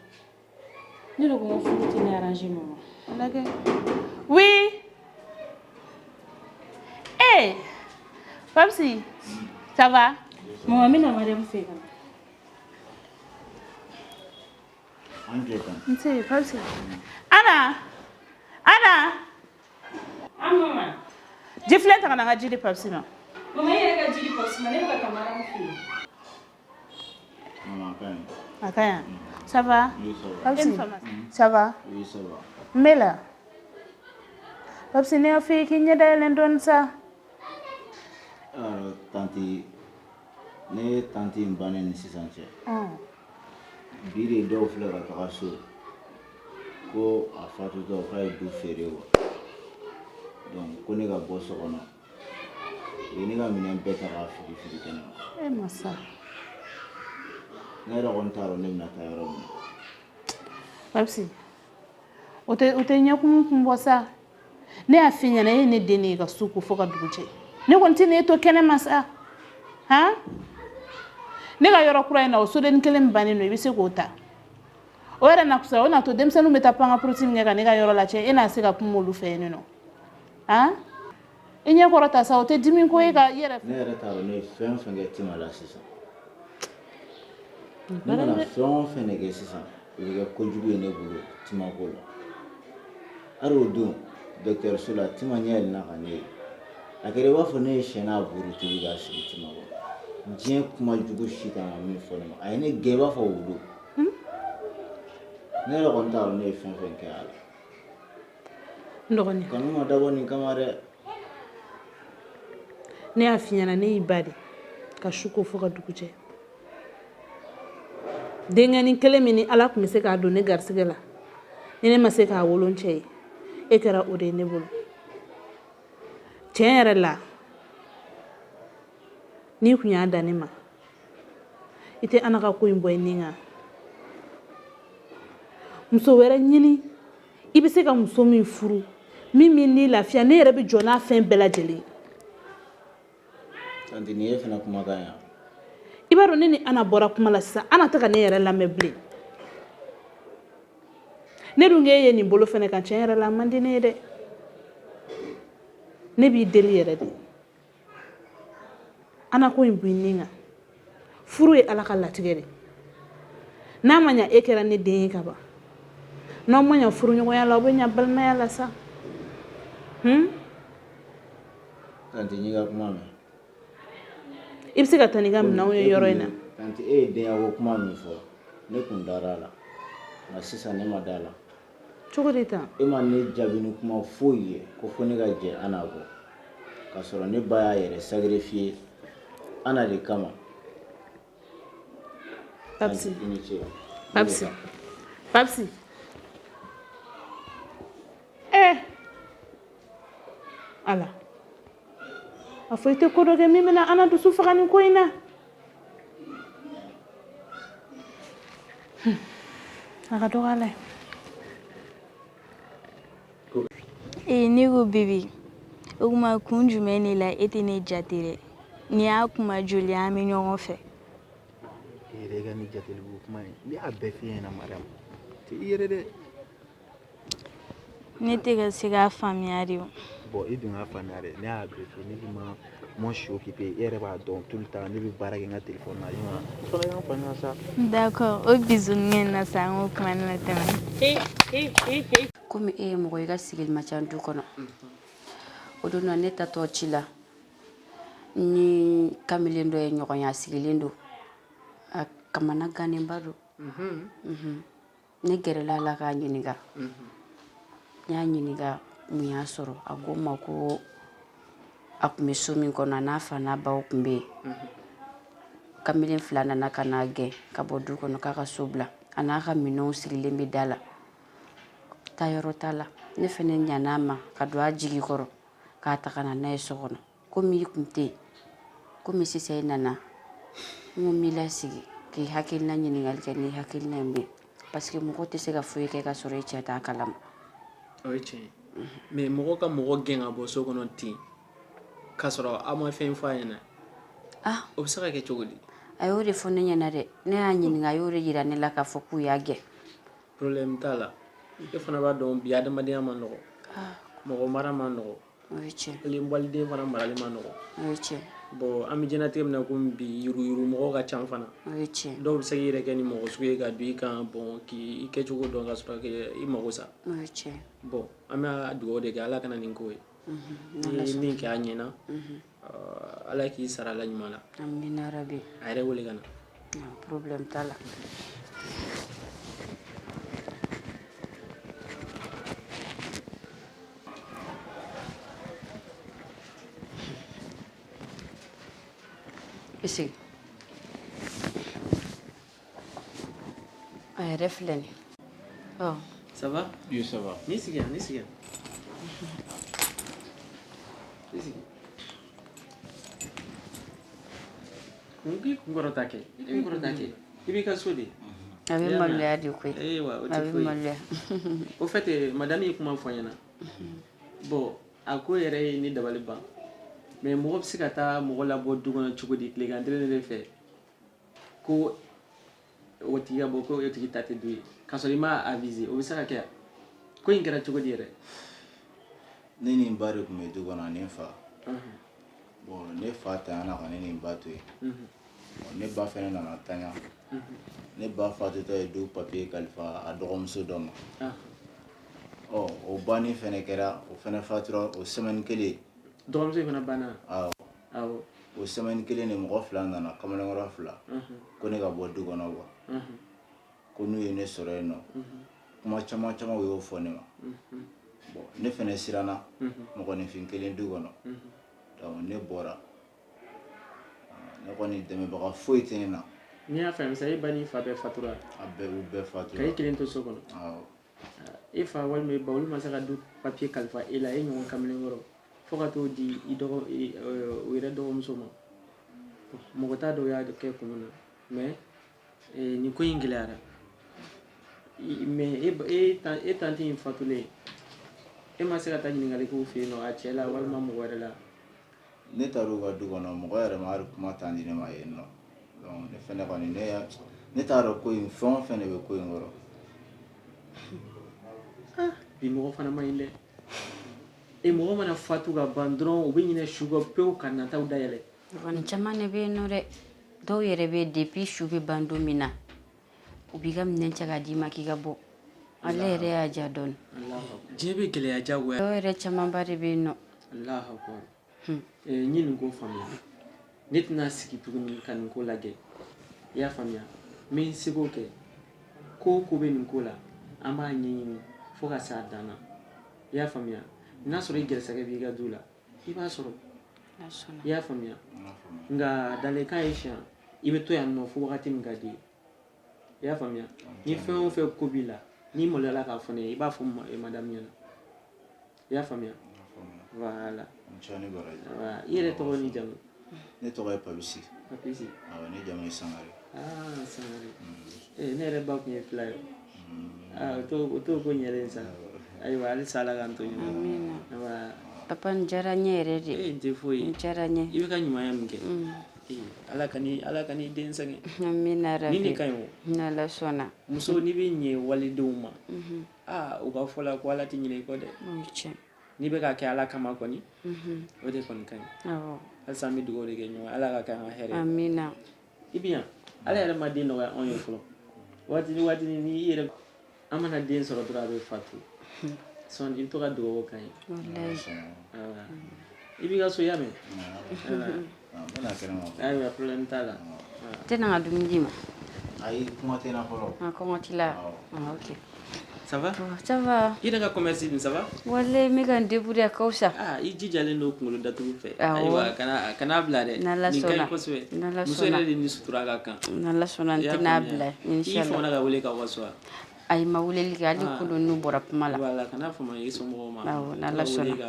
Ne de ko n ko furu tɛ ne arranger mama. Lajɛ. Oui. Eh, Papsi, ça va? Mama, n bɛna Mariam fɛ yen ka na. An jɛ tan. Nse, Papsi. Ana, Ana. An mama. Jifilen ta ka na n ka ji di Papsi ma. Mama, e yɛrɛ ka ji di Papsi ma, ne bɛ ka taa Mariam fɛ yen. Mama, a ka ɲi. A ka ɲi. Ça va? Oui, ça va. Papsi, ça va? Oui, ça va. N bɛ la. Papsi, ne y'a f'i ye k'i ɲɛ dayɛlɛ dɔɔni sa. Tantie, ne ye tantie in bannen ni sisan cɛ. Bi de dɔw filɛ ka taga so ko a fatutɔ k'a ye du feere wa. Donc ko ne ka bɔ so kɔnɔ. U ye ne ka minɛn bɛɛ ta k'a fili fili kɛnɛ ma. E masa. Ne yɛrɛ kɔni t'a dɔn ne bɛna taa yɔrɔ min na. Papsi, o tɛ ɲɛkumu kun bɔ sa. Ne y'a f'i ɲɛna, e ye ne den de ye ka su ko fo ka dugu jɛ. Ne kɔni tɛ n'e to kɛnɛ ma sa. Han? Ne ka yɔrɔ kura in na, o sodennin kelen min bannen don, i bɛ se k'o ta. O yɛrɛ na fisaya, o n'a to denmisɛnninw bɛ taa pankapuruti min kɛ ka ne ka yɔrɔ lacɛ, e n'a se ka kuma olu fɛ yen nɔ. Han? I ɲɛ kɔrɔ ta sa, o tɛ dimi ko ye ka i yɛrɛ. Ne yɛrɛ t'a dɔn ne ye fɛn o fɛn kɛ Tima la sisan. Ne mana fɛn o fɛn de kɛ sisan, o bɛ kɛ kojugu ye ne bolo Tima ko la. Hali o don dɔgɔtɔrɔso la, Tima ɲɛ yɛlɛnna ka ne ye. A kɛra i b'a fɔ ne ye sɛ n'a buru tobi k'a sigi Tima kɔrɔ. Diɲɛ kuma jugu si kan ka min fɔ ne ma, a ye ne gɛn i b'a fɔ wulu. Ne yɛrɛ kɔni t'a dɔn ne ye fɛn fɛn kɛ a la. N dɔgɔnin. Kanu ma dabɔ nin kama dɛ. Ne y'a f'i ɲɛna, ne y'i ba de ka su ko fo ka dugu jɛ. Denkɛnin kelen min ni Ala tun bɛ se k'a don ne garisigɛ la, ni ne ma se k'a wolo n cɛ ye, e kɛra o de ye ne bolo. Tiɲɛ yɛrɛ la, n'i tun y'a dan ne ma, i tɛ Ana ka ko in bɔ i ni kan. Muso wɛrɛ ɲini, i bɛ se ka muso min furu, min b'i ni lafiya, ne yɛrɛ bɛ jɔ n'a fɛn bɛɛ lajɛlen ye. Tantie, nin ye fana kumakan ye. I b'a dɔn, ne ni Ana bɔra kuma la sisan, Ana tɛ ka ne yɛrɛ lamɛn bilen. Ne dun k'e ye nin bolo fɛnɛ kan, tiɲɛ yɛrɛ la, a man di ne ye dɛ. Ne b'i deli yɛrɛ de, Ana ko in bɔ i ni kan. Furu ye Ala ka latigɛ de. N'a ma ɲa e kɛra ne den ye ka ban, n'aw ma ɲa furuɲɔgɔnya la, aw bɛ ɲa balimaya la sa. Tantie, n y'i ka kuma mɛn. I bɛ se ka taa n'i ka minɛnw ye yɔrɔ in na. Tantie, e ye denya ko kuma min fɔ, ne kun dara a la, nka sisan ne ma da a la. Cogo di tan? E ma ne jaabi ni kuma foyi ye ko fo ne ka jɛ Ana kɔ, k'a sɔrɔ ne ba y'a yɛrɛ sacrifier Ana de kama. Papsi. I ni ce. Papsi. Papsi. Eh. Ala. A fɔ i tɛ ko dɔ kɛ min bɛna Ana dusu faga nin ko in na. A ka dɔgɔ Ala ye. Ee, ne ko bébé, o kuma kun jumɛn de la e tɛ ne jate dɛ? Nin y'a kuma joli ye an bɛ ɲɔgɔn fɛ? E yɛrɛ ka nin jateli ko kuma in, ne y'a bɛɛ f'i ɲɛna. Mariam, tɛ i yɛrɛ dɛ. Ne tɛ ka se k'a faamuya de o. Bon, i dun k'a faamuya dɛ. Ne y'a bɛɛ f'i ye, ne k'i ma, moi je suis occupé. E yɛrɛ b'a dɔn, tout le temps ne bɛ baara kɛ n ka téléphone na. I ma i fana k'an faamuya sa. D'accord, o bisou na sa, an k'o kuma na tɛmɛ. Komi e ye mɔgɔ i ka sigili ma ca du kɔnɔ, o don na ne tatɔ ci la. Ni kamalen dɔ ye ɲɔgɔn ye, a sigilen don, a kamana gannenba don. Ne gɛrɛla a la k'a ɲininka. N y'a ɲininka mun y'a sɔrɔ. A ko n ma ko a tun bɛ so min kɔnɔ, a n'a fa n'a baw tun bɛ yen. Kamalen fila nana ka n'a gɛn ka bɔ du kɔnɔ k'a ka so bila. A n'a ka minɛnw sigilen bɛ da la, taayɔrɔ t'a la. Ne fɛnɛ ɲan'a ma ka don a jigi kɔrɔ k'a ta ka na n'a ye so kɔnɔ. Komi i kun tɛ yen, komi sisan i nana, n ko n b'i lasigi k'i hakilina ɲininkali kɛ n'i hakilina ye mun ye, parce que mɔgɔ tɛ se ka foyi kɛ ka sɔrɔ i cɛ t'a kalama. O ye tiɲɛ ye, mais mɔgɔ ka mɔgɔ gɛn ka bɔ so kɔnɔ ten k'a sɔrɔ aw ma fɛn fɔ a ɲɛna, ah, o bɛ se ka kɛ cogo di? A y'o de fɔ ne ɲɛna dɛ. Ne y'a ɲininka, a y'o de yira ne la k'a fɔ k'u y'a gɛn. Problème t'a la. E fana b'a dɔn bi adamadenya man nɔgɔ, mɔgɔ mara man nɔgɔ. O ye tiɲɛ. Hali waliden fana marali man nɔgɔ. O ye tiɲɛ. Bon, an bɛ diɲɛlatigɛ min na komi bi, yuruguyurugu mɔgɔw ka ca fana. O ye tiɲɛ. Dɔw bɛ se k'i yɛrɛ kɛ ni mɔgɔ sugu ye ka don i kan, bon, k'i kɛcogo dɔn ka sɔrɔ k'i mago sa. O ye tiɲɛ. Bon, an bɛ dugawu de kɛ, Ala ka na nin ko ye. N'i ye min kɛ a ɲɛna, Ala k'i sara la ɲuman na. Amina rabi. A yɛrɛ wele ka na. Problème t'a la. I sigi. A yɛrɛ filɛ nin. Ɔ. Ça va? Oui, ça va. N'i sigi yan, n'i sigi yan. I sigi. Kun k'i kun kɔrɔta kɛ. I kun kɔrɔta kɛ. I b'i ka so de. A bɛ maloya de koyi. Ayiwa, o A tɛ bɛ foyi ye. maloya. Au fait, madame ye kuma fɔ n ɲɛna. Bon, a ko yɛrɛ ye ne dabali ban. Mais mɔgɔ bɛ se ka taa mɔgɔ labɔ du kɔnɔ cogo di tilegan kelen de fɛ, ko o tigi ka bɔ, ko o tigi ta tɛ du ye, k'a sɔrɔ i m'a aviser? O bɛ se ka kɛ? Ko in kɛra cogo di yɛrɛ? Ne ni n ba de tun bɛ du kɔnɔ ani n fa. Bon, ne fa tanyana ka ne ni n ba to yen. Bon, ne ba fɛnɛ nana tanya. Ne ba fatutɔ ye du papier kalifa a dɔgɔmuso dɔ ma. Ɔ, o banni fɛnɛ kɛra, o fɛnɛ fatura o semaine kelen. Dɔgɔmuso in fana banna? Awɔ. Awɔ. O semaine kelen de, mɔgɔ fila nana, kamalenkɔrɔ fila, ko ne ka bɔ du kɔnɔ wa, ko n'u ye ne sɔrɔ yen nɔ, kuma caman caman u y'o fɔ ne ma. Bon, ne fɛnɛ siranna, mɔgɔninfin kelen du kɔnɔ. Donc ne bɔra. Ne kɔni, dɛmɛbaga foyi tɛ ne na. N'i y'a faamu sisan, e ba n'i fa bɛɛ fatura? A bɛɛ, u bɛɛ fatura. Ka e kelen to so kɔnɔ? Awɔ. E fa walima e ba, olu ma se ka du papier kalifa e la, e ɲɔgɔn kamalenkɔrɔ, fo ka t'o di i dɔgɔ o yɛrɛ dɔgɔmuso ma? Mɔgɔ t'a dɔn o y'a kɛ kun min na, mais nin ko in gɛlɛyara. Mais e tante in fatulen, e ma se ka taa ɲininkali k'u fɛ yen nɔ, a cɛ la walima mɔgɔ wɛrɛ la? Ne taar'u ka du kɔnɔ, mɔgɔ yɛrɛ ma hali kuma tan di ne ma yen nɔ. Donc ne fɛnɛ kɔni, ne t'a dɔn ko in fɛn o fɛn de bɛ ko in kɔrɔ. Bi mɔgɔ fana man ɲi dɛ. E mɔgɔ mana fatu ka ban dɔrɔn, u bɛ ɲinɛ su kɔ pewu ka nataw dayɛlɛ. Kɔni caman de bɛ yen nɔ dɛ. Dɔw yɛrɛ bɛ yen, depuis su bɛ ban don min na, u b'i ka minɛn cɛ k'a d'i ma k'i ka bɔ. Ale yɛrɛ y'a diya dɔɔni. Diɲɛ bɛ gɛlɛya diyagoya. Dɔw yɛrɛ camanba de bɛ yen nɔ. Alahu akbar. N ye nin ko faamuya. Ne tɛna sigi tuguni ka nin ko lajɛ. I y'a faamuya? N bɛ n seko kɛ. Ko o ko bɛ nin ko la, an b'a ɲɛɲini fo ka se a dan na. I y'a faamuya? N'a sɔrɔ i gɛrɛsɛgɛ b'i ka du la, i b'a sɔrɔ. I y'a faamuya? Nka dans le cas échéant, i bɛ to yan nɔ fo wagati min ka di ye. I y'a faamuya? Ni fɛn o fɛn ko b'i la, n'i maloyala k'a fɔ ne ye, i b'a fɔ madame ɲɛna. I y'a faamuya? Voilà. I yɛrɛ tɔgɔ ni jamu? Ne tɔgɔ ye Papisi. Papisi. Awɔ, ne jamu ye Sangare. Ah, Sangare. Ne yɛrɛ ba tun ye fila ye. Ah, o t'o ko ɲɛlen sa. Ayiwa, halisa Ala k'an to ɲɔgɔn. Amina. Ayiwa. Papa, nin diyara n ye yɛrɛ de. Ee, n tɛ foyi ye. Nin diyara n ye. I bɛ ka ɲumanya min kɛ. Ee, Ala ka n'i den sɛgɛn. Amina rabi. Nin de ka ɲi o. N'Ala sɔnna. Muso, n'i bɛ ɲɛ walidenw ma, aa, u ka fɔ la ko Ala tɛ ɲinɛ i kɔ dɛ. O ye tiɲɛ. N'i bɛ k'a kɛ Ala kama kɔni, o de kɔni ka ɲi. Awɔ. Halisa an bɛ dugawu de kɛ ɲɔgɔn ye, Ala ka kɛ an ka hɛrɛ ye. Amina. I bɛ yan, Ala yɛrɛ ma den nɔgɔya anw ye fɔlɔ. Waati ni waati ni i yɛrɛ, an mana den sɔrɔ dɔrɔn, a bɛ fatu. Sɔn, i bɛ to ka dugawu k'an ye. Walayi. Awɔ. I b'i ka so, y'a mɛn? N bɛna kɛnɛ ma. Ayiwa, problème t'a la. Tɛ na n ka dumuni d'i ma. Ayi, kuma tɛ n na fɔlɔ. Ah, kɔngɔ t'i la? Ah, ok. Ça va? Ça va. I yɛrɛ ka commerce dun, ça va? Walayi, n bɛ ka n débrouiller, a ka fisa. Ah, i jijalen don kunkolo datugu fɛ. Awɔ. Ayiwa, kana bila dɛ. N'Ala Nin ka ɲi sɔnna. kosɛbɛ. N'Ala Muso sɔnna. yɛrɛ de ni sutura ka kan. N'Ala sɔnna, n I y'a tɛna faamuya. bila. I Inshallah. famana ka wele ka bɔ so wa? Ayi, ma weleli kɛ hali Ah. kunun n'u bɔra kuma la. Voilà, kana fama i somɔgɔw ma. Awɔ, n'Ala Ka wele sɔnna. ka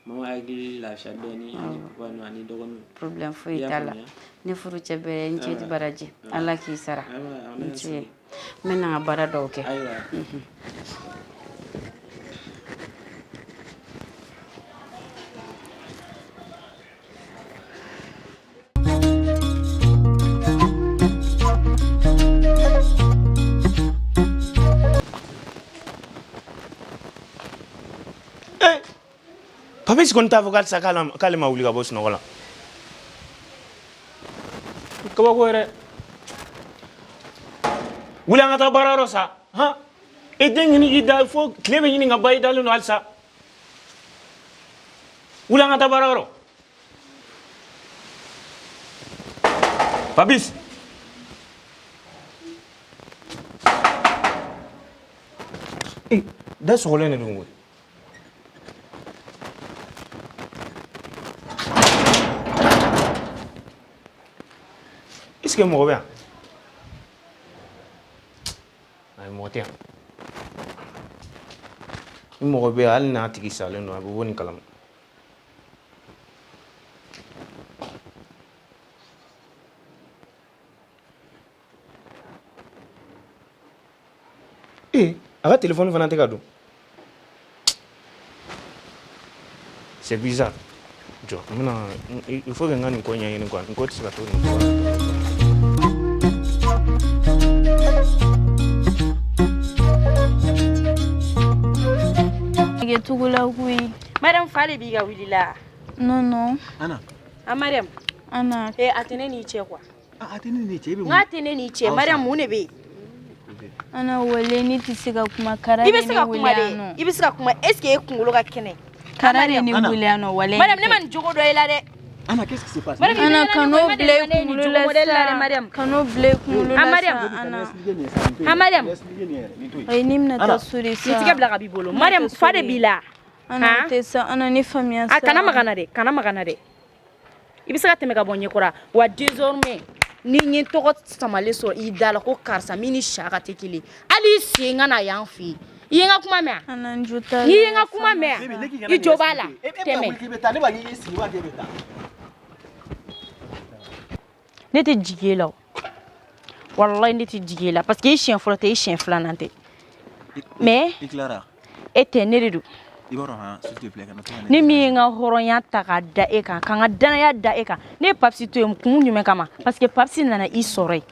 mama hakili lafiya dɔɔni ani Awɔ. papa ninnu ani dɔgɔninw. Problème I foyi y'a t'a la. faamuya? Ne furu cɛ bɛɛ n cɛ Ayiwa. baraji. Awɔ. Ala k'i sara. Ayiwa, N ala ce. sɔnna. N bɛ na n ka baara dɔw kɛ. Ayiwa. Mhm. Papis kɔni t'a fɔ k'alisa k'ale ma wuli ka bɔ sunɔgɔ la. Kabako yɛrɛ. Wuli an ka taa baarayɔrɔ sa. Han? I den ɲini k'i da fo tile bɛ ɲini ka ban i dalen don halisa. Wuli an ka taa baarayɔrɔ. Papis. Eh, da sɔgɔlen de don koyi. Est-ce que mɔgɔ bɛ yan? Ayi, mɔgɔ tɛ yan. Ni mɔgɔ bɛ yan, hali n'a tigi salen don, a bɛ bɔ nin kalama. Ee, a ka telefɔni fana tɛ ka don. C'est bizarre. Jɔ, n bɛna, il faut que n ka nin ko ɲɛɲini quoi. Nin ko tɛ se ka to nin cogo la. Nɛgɛ tugu la koyi. Mariam, fa de b'i ka wuli la. Non, non. Ana. A Mariam. Ana. Eh, a tɛ ne n'i cɛ quoi. A tɛ ne n'i cɛ, e bɛ mun? N k'a tɛ ne n'i cɛ. Mariam, mun de bɛ yen? Ana, wale ne tɛ se ka kuma. Kara I de bɛ se ne ka wele kuma yan dɛ. nɔ. I bɛ se ka kuma. Est ce que e kunkolo ka kɛnɛ? Kara de ne wele yan nɔ, walayi. Mariam, ne ma nin jogo dɔ i la dɛ. Ana, qu'est-ce qui se passe? Mariam, Ana, i bɛ kan'o ɲɛnajɛ bila i ko i ma deli ka ne kunkolo nin jogo la modèle la dɛ, sa. Mariam. Kan'o bila i kunkolo Ah, la Mariam. sa, Ana. Ah, Mariam. Ayi, ne bɛna Ana. taa so de sa. Nin tigɛ bila ka b'i bolo. Mariam, fa de b'i la. Ana, Han? o tɛ sa. Ana, ne faamuya sa. A kana maga n na dɛ, kana maga n na dɛ. I bɛ se ka tɛmɛ ka bɔ n ɲɛkɔrɔ wa désormais ni n ye n tɔgɔ samalen sɔrɔ i da la ko karisa min ni saka tɛ kelen, hali i sen ka na yan fɛ yen. I ye n ka kuma mɛn wa? Ana, n jo t'a la. N'i ye n ka kuma mɛn wa? I jo b'a la. Tɛmɛ. K'i bɛ taa, ne b'a k'i sigi wa k'e bɛ taa. Ne tɛ jigin e la o. Walayi, ne tɛ jigin e la parce que i siɲɛ fɔlɔ tɛ, i siɲɛ filanan tɛ. Mais I tilara. e tɛ, ne de don. I b'a dɔn han, s'il te plaît, kana to ka ne Ni min ye n ka hɔrɔnya ta k'a da e kan, ka n ka danaya da e kan, ne ye Papsi to yen kun jumɛn kama? Parce que Papsi nana i sɔrɔ yen.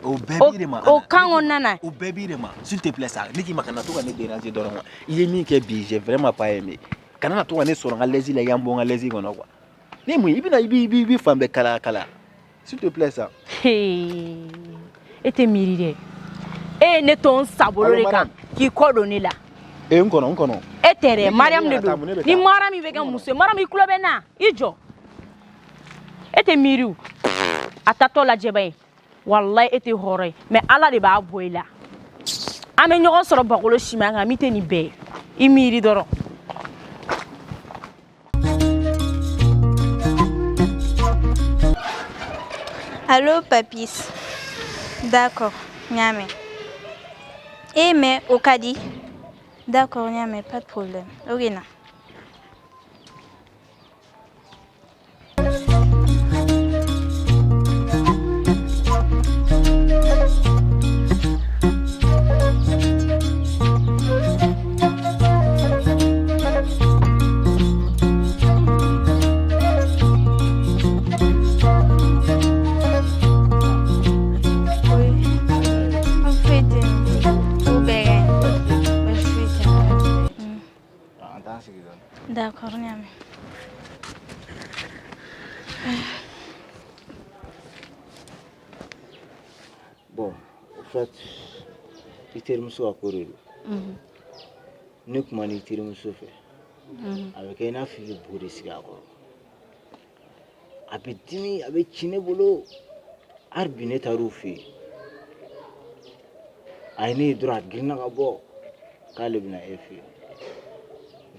O bɛɛ b'i de ma. O kan kɔnɔna na. O bɛɛ b'i de ma. S'il te plaît, sa. Ne k'i ma kana to ka ne déranger dɔrɔn quoi. I ye min kɛ bi, j'ai vraiment pas aimé. Kana na to ka ne sɔrɔ n ka l'aise la, i ka n bɔ n ka l'aise kɔnɔ quoi. Ne mun ye, i bɛna i bɛ fan bɛɛ kalaya kalaya. S'il te plaît, sa. Hey, e tɛ miiri dɛ. E ye ne to n sabolo de kan k'i kɔ don ne la. Eh, n kɔnɔ, n kɔnɔ. E tɛ dɛ, Ne Mariam k'i de ka taa, mun ne don. bɛ Ni taa? Mariam bɛ kɛ muso ye, Mariam, i tulo bɛ n na, i jɔ. E tɛ miiri o. A tatɔ lajɛba ye. Walayi, e tɛ hɔrɔn ye, mais Ala de b'a bɔ i la. An bɛ ɲɔgɔn sɔrɔ bakolo siman kan min tɛ nin bɛɛ ye. I miiri dɔrɔn. Allô, Papis. D'accord, n y'a mɛn. Eh, mais o ka di. D'accord, n y'a mɛn, pas de problème. Ok, na. Oui. An foyi tɛ yen nɔ. Ko bɛɛ ka ɲi. Baasi foyi tɛ yen. An t'an sigi dɔɔni. D'accord, n y'a mɛn. Bon, au fait, i terimuso ka ko de don. Ne kuma n'i terimuso fɛ, a bɛ kɛ i n'a fɔ i bɛ bo de sigi a kɔrɔ. A bɛ dimi, a bɛ ci ne bolo. Hali bi ne taar'u fɛ yen, a ye ne ye dɔrɔn, a girinna ka bɔ k'ale bɛna e fɛ yen.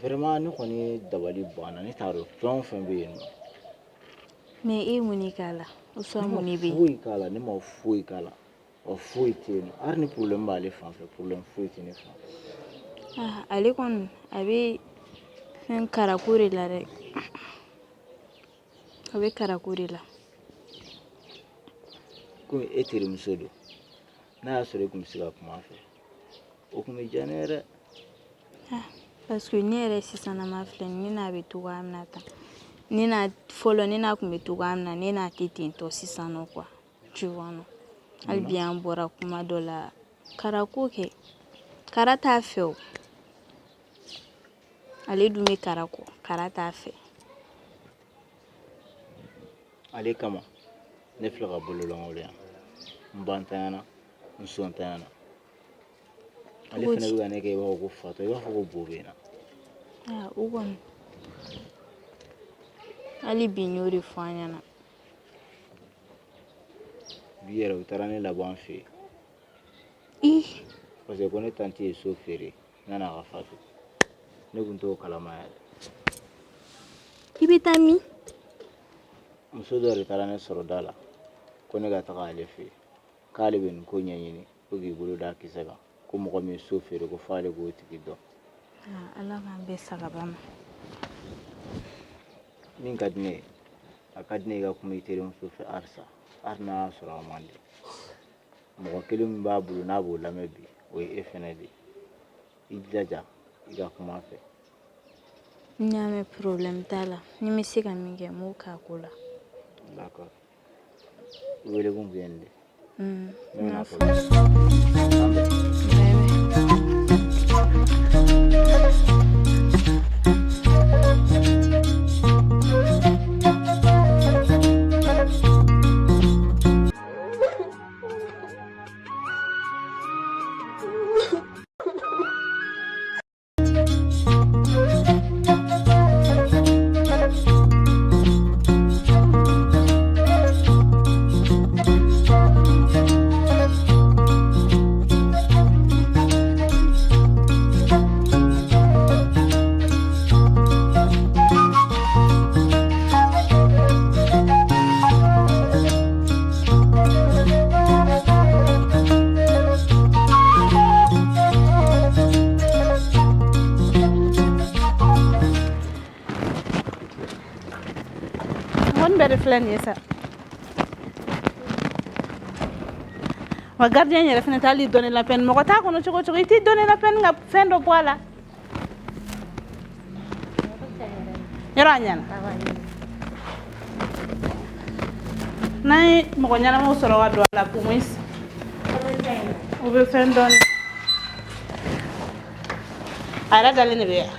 Vraiment, ne kɔni dabali banna. Ne t'a dɔn fɛn o fɛn bɛ yen nɔ. Mais e ye mun de k'a la? Ou soit mun de bɛ yen? Foyi k'a la, ne ma foyi k'a la. Wa foyi tɛ yen nɔ. Hali ni problème b'ale fan fɛ, problème foyi tɛ ne fan fɛ. Ah, ale kɔni a bɛ fɛn karako de la dɛ. A bɛ karako de la. Komi e terimuso don, n'a y'a sɔrɔ e tun bɛ se ka kuma a fɛ, o tun bɛ diya ne ye dɛ. Ah, parce que ne yɛrɛ sisan nama filɛ nin ye, ne n'a bɛ cogoya min na tan, ne n'a fɔlɔ, ne n'a tun bɛ cogoya min na, ne n'a tɛ ten tɔ sisan nɔ quoi, tu vois non? Hali bi an bɔra kuma dɔ la, karako kɛ, kara t'a fɛ o. Ale dun bɛ kara kɔ, kara t'a fɛ. Ale kama ne filɛ ka bololankolon yan, n bantanyana, n sontanyana. Ale fana bɛ ka ne kɛ i b'a fɔ ko fatɔ, i b'a fɔ ko bo bɛ n na. Aa, o kɔni, hali bi n y'o de fɔ an ɲɛna. Bi yɛrɛ u taara ne labɔ an fɛ yen. Ii! Parce que ko ne tanti ye so feere yan'a ka fatu. Ne tun t'o kalama yɛrɛ. I bɛ taa min? Muso dɔ de taara ne sɔrɔ da la ko ne ka taga ale fɛ yen, k'ale bɛ nin ko ɲɛɲini ko k'i bolo d'a kisɛ kan, ko mɔgɔ min ye so feere ko f'ale k'o tigi dɔn. Ala k'an bɛn sagaba ma. Min ka di ne ye, a ka di ne ye i ka kuma i terimuso fɛ halisa, hali n'a y'a sɔrɔ a man di. Mɔgɔ kelen min b'a bolo n'a b'o lamɛn bi, o ye e fɛnɛ de ye. I jilaja i ka kuma a fɛ. N y'a mɛn, problème t'a la. Ni n bɛ se ka min kɛ, n b'o k'a ko la. D'accord. I wele kun tun ye nin de ye. Ne bɛna fɔ. Bye bye. Mɔgɔnin bɛɛ de filɛ nin ye sa. Wa gardien yɛrɛ fɛnɛ t'ali donner la peine, mɔgɔ t'a kɔnɔ cogo cogo, i t'i donner la peine ka fɛn dɔ bɔ a la. Yɔrɔ a ɲɛna, n'an ye mɔgɔ ɲɛnamaw sɔrɔ ka don a la, au moins o bɛ fɛn dɔɔni. A yɛrɛ dalen de bɛ yan.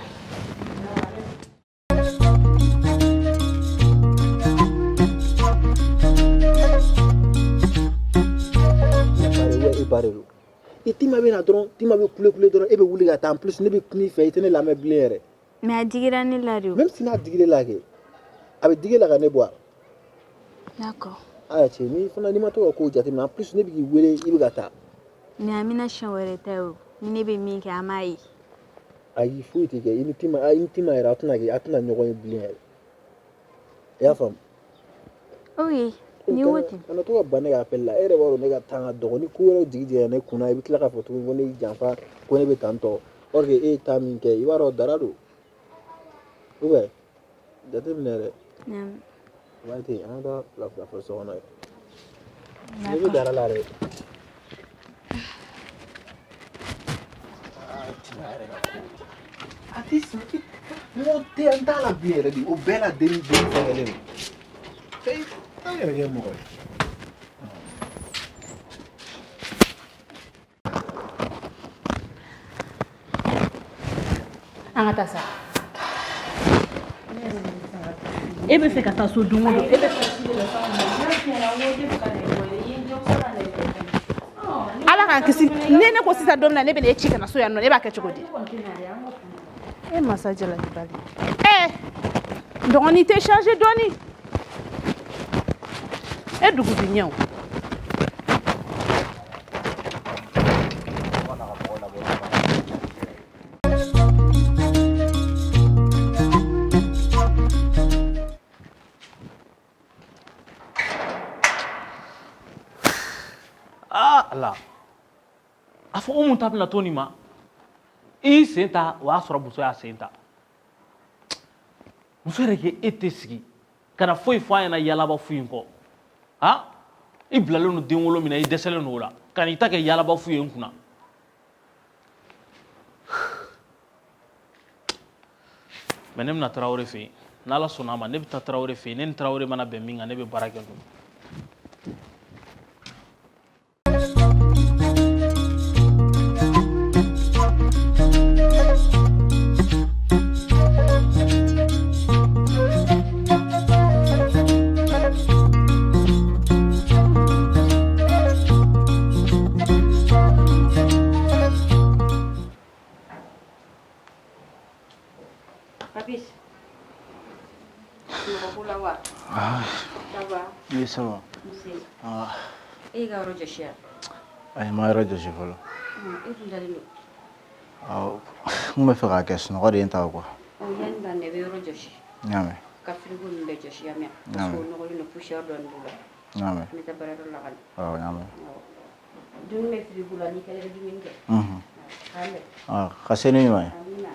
E ba de don. I Tima bɛ na dɔrɔn, Tima bɛ kule kule dɔrɔn, e bɛ wuli ka taa. En plus, ne bɛ kuma i fɛ, i tɛ ne lamɛn bilen yɛrɛ. Mais a digira ne la de o. Même si n'a digir'e la kɛ, a bɛ digi e la ka ne bɔ a. D'accord. Aya cɛ, ni fana n'i ma to ka kow jateminɛ, en plus ne bɛ k'i wele, i bɛ ka taa. Mais an bɛna siɲɛ wɛrɛ ta o. Ni ne bɛ min kɛ, an b'a ye. Ayi, foyi tɛ kɛ. I ni Tima, i ni Tima yɛrɛ, a tɛna kɛ, a tɛna ɲɔgɔn ye bilen yɛrɛ. I y'a faamu? Ok, n'i ko ten. Kana to ka ban ne ka appel la. E yɛrɛ b'a dɔn ne ka temps ka dɔgɔ. Ni ko wɛrɛw jigi jiginna ne kunna, i bɛ tila k'a fɔ tuguni ko ne y'i janfa, ko ne bɛ tan tɔ. Or que e ye temps min kɛ, i b'a dɔn dara don. Ou bien jateminɛ dɛ. Naamu. O b'a to yen, an ka taa fila fila fɔ so kɔnɔ yen. Ne bɛ dara la dɛ. Aa, Tima yɛrɛ ka ko. A tɛ sɔn. Mɔgɔ tɛ an t'a la bi yɛrɛ de. O bɛɛ la den den fɛngɛlen don. Ee, an yɛrɛ kɛ mɔgɔ ye. An ka taa sa. E bɛ fɛ ka taa so don o don, e bɛ fɛ. Ala k'an kisi, ne ne ko sisan don min na ne bɛ na e ci ka na so yan nɔ, e b'a kɛ cogo di? E masa jalakibali, dɔgɔnin tɛ changer dɔɔni. E dugu bi ɲɛ o. Aa ala, a fɔ Umu ta bɛna to nin ma. I y'i sen ta, o y'a sɔrɔ muso y'a sen ta. Muso yɛrɛ kɛ e tɛ sigi ka na foyi fɔ a ɲɛna yalaba fu in kɔ. Han, i bilalen don den wolo min na, i dɛsɛlen don o la, ka n'i ta kɛ yalaba fu ye n kunna. Mais ne bɛna Tarawele fɛ yen, n'Ala sɔnna a ma. Ne bɛ taa Tarawele fɛ yen. Ne ni Tarawele mana bɛn min kan, ne bɛ baara kɛ n'o ye. Papis. Mɔgɔ ko la wa? Ah. Ça va? Oui, ça va. Nse. Ah. E y'i ka yɔrɔ jɔsi wa? Ayi, n ma yɔrɔ jɔsi fɔlɔ. E dun dalen don. Awɔ, n tun bɛ fɛ k'a kɛ, sunɔgɔ de ye n ta quoi. Ɔ, yanni ka na, i bɛ yɔrɔ jɔsi. N y'a mɛn. Ka frigo ninnu bɛɛ jɔsi, y'a mɛn? Parce que o nɔgɔlen don, poussière dɔɔni b'u la. N y'a mɛn. N bɛ taa baarayɔrɔ la ka na. Awɔ, n y'a mɛn. Awɔ. Dumuni bɛ frigo la, n'i tilala i bɛ dumuni kɛ. Unhun. K'an bɛn. Ah, ka se ni ɲuman ye. Amina.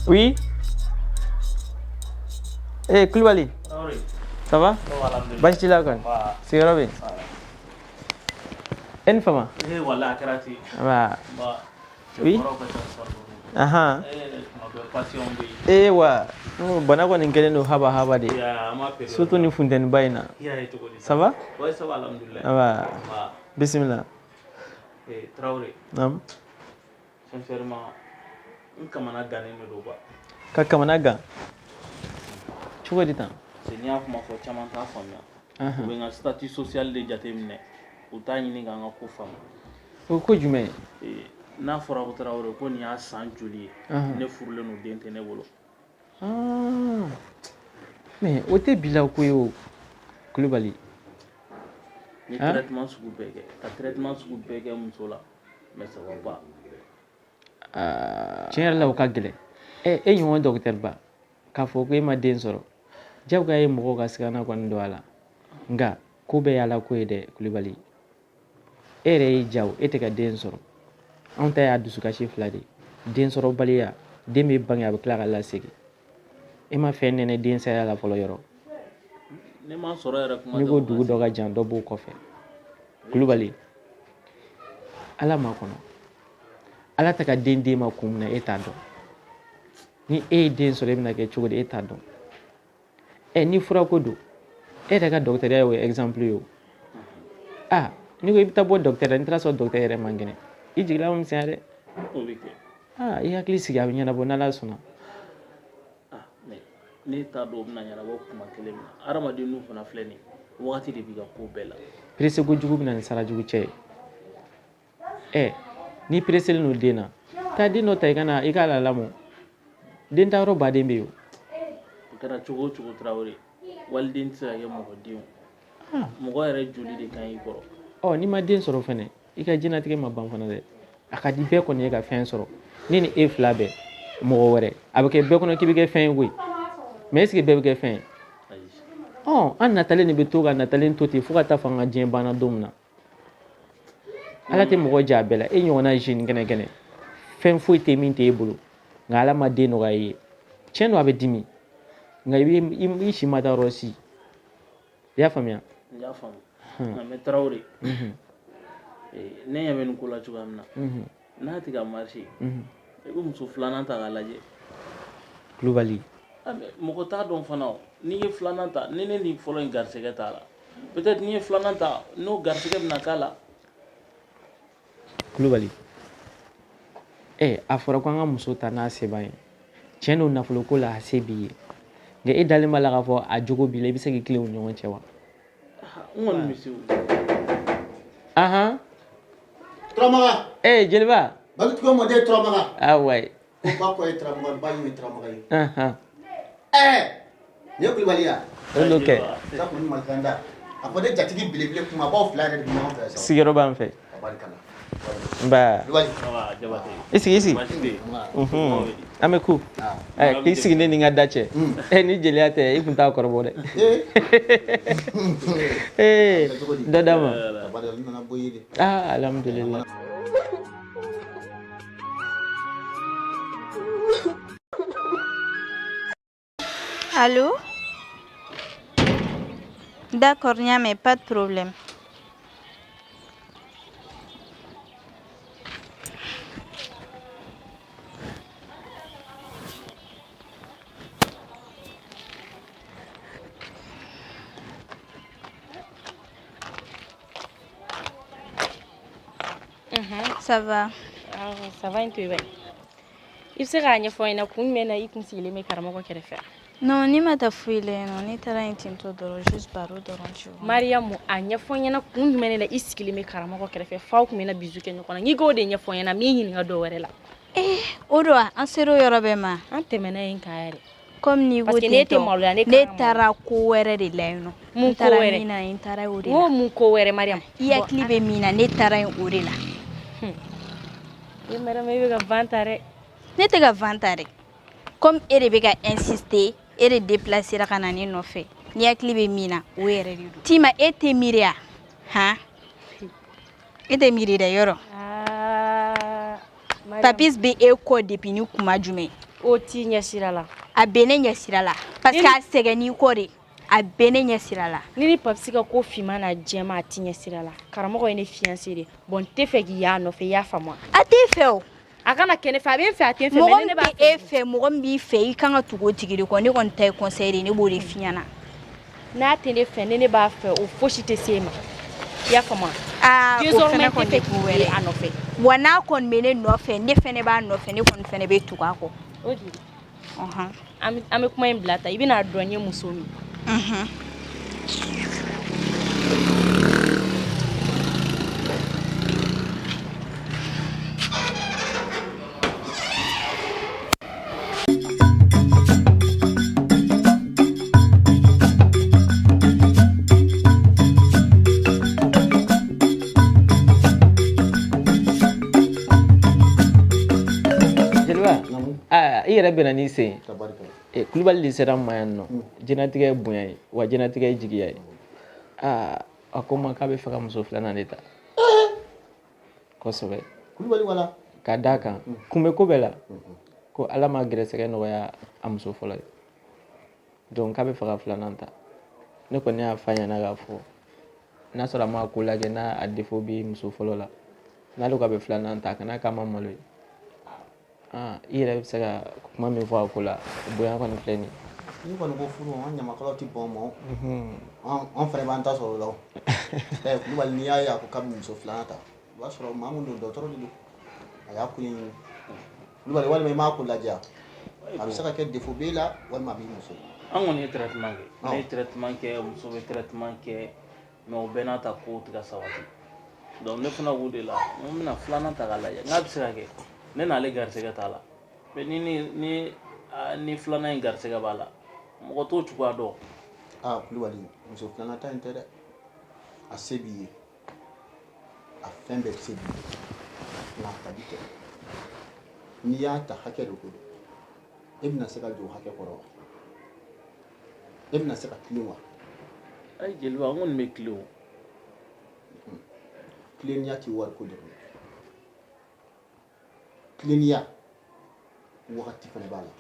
Oui. Eh, Koulibaly. Ça va? Baasi t'i la kɔni? Sigiyɔrɔ bɛ yen? E ni fama? Eh, walahi a kɛra ten. Nba. Nba. Oui. Cɛkɔrɔbaw ka ca farikolo. Ahan. Eh, tuma bɛɛ patient bɛ yen. Eh wa, n ko bana kɔni kɛlen don haba haba de. Ya, an b'a période Surtout ni funteniba in na. I y'a ye cogo di? Ça va? Ouais, ça va, alhamdoulilah. Nba. Nba. Bisimila. Eh, Traoré. Naam. Sincèrement, n kamana gannen de don quoi. Ka kamana gan. Cogo di tan? Parce que n'i y'a kuma fɔ, caman t'a faamuya. Ahan. U bɛ n ka statut social de jateminɛ. U t'a ɲini k'an ka ko faamu. O ko jumɛn? N'a fɔra ko Tarawele, ko nin y'a san joli ye ne furulen don, den tɛ ne bolo. Mais o tɛ bila ko ye o, Kulubali. N ye traitement sugu bɛɛ kɛ, ka traitement sugu bɛɛ kɛ muso la, mais ça va pas. Tiɲɛ yɛrɛ la, o ka gɛlɛn. Ɛ, e ɲɔgɔn docteur ba, k'a fɔ ko e ma den sɔrɔ, jagoya ye mɔgɔw ka sigana kɔni don a la. Nka ko bɛɛ ye Ala ko ye dɛ, Kulubali. E yɛrɛ y'i ja o, e tɛ ka den sɔrɔ. Anw ta y'a dusukasi fila de ye: den sɔrɔbaliya, den bɛ bange, a bɛ tila ka lasegin. E ma fɛn nɛnɛ den saya la fɔlɔ yɔrɔ. Ne ma sɔrɔ yɛrɛ, kuma N'i tɛ ko o dugu dɔ ka jan, dɔ b'o kɔfɛ. Kulubali, Ala ma kɔnɔ. Ala tɛ ka den d'e ma kun min na, e t'a dɔn. Ni e ye den sɔrɔ, e bɛna kɛ cogo di, e t'a dɔn. Ɛ, ni furako don, e yɛrɛ ka dɔgɔtɔrɔya y'o exemple ye o. Aa, n'i ko i bɛ taa bɔ dɔgɔtɔrɔ la, n'i taara sɔrɔ dɔgɔtɔrɔ yɛrɛ man kɛnɛ, i jigila bɛ misɛnya dɛ. O bɛ kɛ. Aa, i hakili sigi, a bɛ ɲɛnabɔ n'Ala sɔnna. Ah, mais ne t'a dɔn o bɛna ɲɛnabɔ kuma kelen min na. Hadamaden dun fana filɛ nin ye, wagati de b'i ka ko bɛɛ la. Pressé kojugu bɛ na ni sara jugu cɛ ye. Ɛ, n'i pressélen don den na, taa den dɔ ta, i ka na i k'a la lamɔ. Den ta yɔrɔ baden bɛ yen o. O kɛra cogo o cogo, Tarawele, waliden tɛ se ka kɛ mɔgɔ den o. Mɔgɔ yɛrɛ joli de ka ɲi i kɔrɔ? Ɔ, n'i ma den sɔrɔ fɛnɛ, i ka diɲɛlatigɛ ma ban fana dɛ. A ka di bɛɛ kɔni ye ka fɛn sɔrɔ. Ne ni e fila bɛɛ, mɔgɔ wɛrɛ, a bɛ kɛ bɛɛ kɔnɔ k'i bɛ kɛ fɛn ye koyi. Mais est ce que bɛɛ bɛ kɛ fɛn ye? Ɔ, an natalen de bɛ to ka natalen to ten fo ka taa fɔ an ka diɲɛ banna don min na. Ala tɛ mɔgɔ jɛ a bɛɛ la. E ɲɔgɔnna jeune kɛnɛ kɛnɛ, fɛn foyi tɛ min tɛ e bolo, nka Ala ma den nɔgɔya i ye. Tiɲɛ don, a bɛ dimi, nka i bɛ i si ma taa yɔrɔ si. I y'a faamuya? N y'a faamu, nka mais Tarawele, ne ɲɛ bɛ nin ko la cogoya min na, n'a tɛ ka marcher, i bɛ muso filanan ta k'a lajɛ. Kulubali. Ah, mais mɔgɔ t'a dɔn fana o. N'i ye filanan ta, ni ne ni fɔlɔ in garisɛgɛ t'a la, peut-être n'i ye filanan ta, n'o garisɛgɛ bɛna k'a la. Kulubali, ɛ, a fɔra ko an ka muso ta n'a se b'an ye. Tiɲɛ don, nafolo ko la, a se b'i ye, nka e dalen b'a la k'a fɔ a jogo b'i la, i bɛ se k'i tilen u ni ɲɔgɔn cɛ wa? N kɔni bɛ se o. Ahan. Turamaga. Ee, jeliba. Babi mɔden Turamaga. Ah ouais. Ko ba kɔ ye Turamaga, ba ye Turamaga ye. Ahan. Ɛɛ, nin ye Kulubali ya? O don kɛ. Sa kɔni malikanda. A fɔ ne jatigi belebele kumabaw fila yɛrɛ de bɛ ɲɔgɔn fɛ sa. Sigiyɔrɔ b'an fɛ. Tabarikala. Nba. Kulubali. I sigi, i sigi. Unhun. An bɛ ku. Ɛ, k'i sigi ne ni n ka da cɛ. Ɛ, ni jeliya tɛ, i kun t'a kɔrɔbɔ dɛ. Ee, dɔ d'a ma. Tabarikala, n nana bɔ i ye de. Ah, alhamdulillah. Allô? D'accord, mais pas de problème. Ça va? Ah, ça va, n to i bɛ se k'a ɲɛfɔ n ɲɛna kun jumɛn na i kun sigilen bɛ karamɔgɔ kɛrɛfɛ? Non, ne ma taa foyi la yen nɔ. Ne taara yen tentɔ dɔrɔn, juste baro dɔrɔn, tu vois. Mariyamu, a ɲɛfɔ n ɲɛna kun jumɛn de la i sigilen bɛ karamɔgɔ kɛrɛfɛ f'aw kun bɛna bisou kɛ ɲɔgɔn na. N'i k'o de ɲɛfɔ n ɲɛna, n b'i ɲininka dɔ wɛrɛ la. Eh, o don wa? An ser'o yɔrɔ bɛɛ ma. An tɛmɛna yen kan yɛrɛ. Comme n'i ko Parce que n'e tɛ tentɔ, maloya, ne kan ne ka taara ko wɛrɛ de la yen nɔ. Mun N ko taara wɛrɛ? min na, n taara o de N ko la. mun ko wɛrɛ, Mariyamu? I hakili bɛ min na, ne taara yen o de la. E Mariyamu, e bɛ ka van ta dɛ. Ne tɛ ka van ta dɛ. Comme e de bɛ ka insister, e de déplacer ka na ne nɔfɛ. N'i hakili bɛ min na, o yɛrɛ de don. Tima, e tɛ miiri ya? Han? E tɛ miiri dɛ yɔrɔ. Aa, Mariyamu. Papis bɛ e kɔ depuis ni kuma jumɛn? O t'i ɲɛ sira la. A bɛ ne ɲɛ sira la. Parce que a sɛgɛnn'i kɔ de. A bɛ ne ɲɛ sira la. Ni Papisi ka ko finman n'a jɛman, a t'i ɲɛ sira la. Karamɔgɔ ye ne fiancé de. Bon, n tɛ fɛ k'i y'a nɔfɛ, i y'a faamu wa? A t'e fɛ o. A kana kɛ ne fɛ, a bɛ n fɛ, a tɛ n fɛ, Mɔgɔ mais ne min b'a tɛ e fɛ, mɔgɔ min b'i fɛ, i kan ka tugu o tigi de kɔ. Ne kɔni ta ye conseil de ye, ne b'o de f'i ɲɛna. N'a tɛ ne fɛ, ne b'a fɛ, o fosi tɛ se e ma. I y'a faamu wa? Aa, o Désormais, fɛnɛ n tɛ kɔni fɛ ye ko k'i wɛrɛ ye a nɔfɛ. Wa n'a kɔni bɛ ne nɔfɛ, ne fɛnɛ b'a nɔfɛ, ne kɔni fɛnɛ bɛ tugu a kɔ. Ok. Ɔhɔn. An bɛ kuma in bila ta, i bɛna dɔn n ye muso min. yɛrɛ bɛnna n'i sen ye. Kulubali de sera n ma yan nɔ. Diɲɛnatigɛ ye bonya ye, wa diɲɛnatigɛ ye jigiya ye. Aa, a ko n ma k'a bɛ fɛ ka muso filanan de ta. Kosɛbɛ. Kulubali wala. Ka d'a kan, kun bɛ ko bɛɛ la. Ko Ala ma gɛrɛsɛgɛ nɔgɔya a muso fɔlɔ ye. Donc k'a bɛ fɛ ka filanan ta. Ne kɔni y'a f'a ɲɛna k'a fɔ n'a sɔrɔ a ma ko lajɛ n'a a défaut bɛ muso fɔlɔ la, n'ale ko a bɛ filanan ta, a kana k'a ma malo ye. Ah, i yɛrɛ bɛ se ka kuma min fɔ a ko la, bonya kɔni filɛ nin ye. N'i kɔni ko furu, an ɲamakalaw tɛ bɔn ma o. An fana b'an ta sɔrɔ o la o. Ɛ Kulubali, n'i y'a ye a ko k'a bɛ muso filanan ta, o b'a sɔrɔ maa min don, dɔgɔtɔrɔ de don, a y'a ko ɲɛɲini. Kulubali, walima i m'a ko lajɛ, a bɛ se ka kɛ défaut b'e la, walima a b'i muso la. An kɔni ye traitement kɛ, ne ye traitement kɛ, muso bɛ traitement kɛ, mais o bɛɛ n'a ta, kow tɛ ka sabati. Donc ne fana b'o de la, n ko n bɛna filanan ta k'a lajɛ, n k'a bɛ se ka kɛ ne n'ale garisɛgɛ t'a la, mais ni filanan in garisɛgɛ b'a la, mɔgɔ t'o cogoya dɔn. Aa Kulubali, muso filanan ta in tɛ dɛ. A se b'i ye, a fɛn bɛɛ se b'i ye, nka a tali tɛ. N'i y'a ta, hakɛ de ko don. E bɛna se ka jɔ o hakɛ kɔrɔ wa? E bɛna se ka tilen wa? Ayi jeliba, n kɔni bɛ tilen o. Tilennenya tɛ wariko dɔrɔn ye. Tilennenya wagati fana b'a la.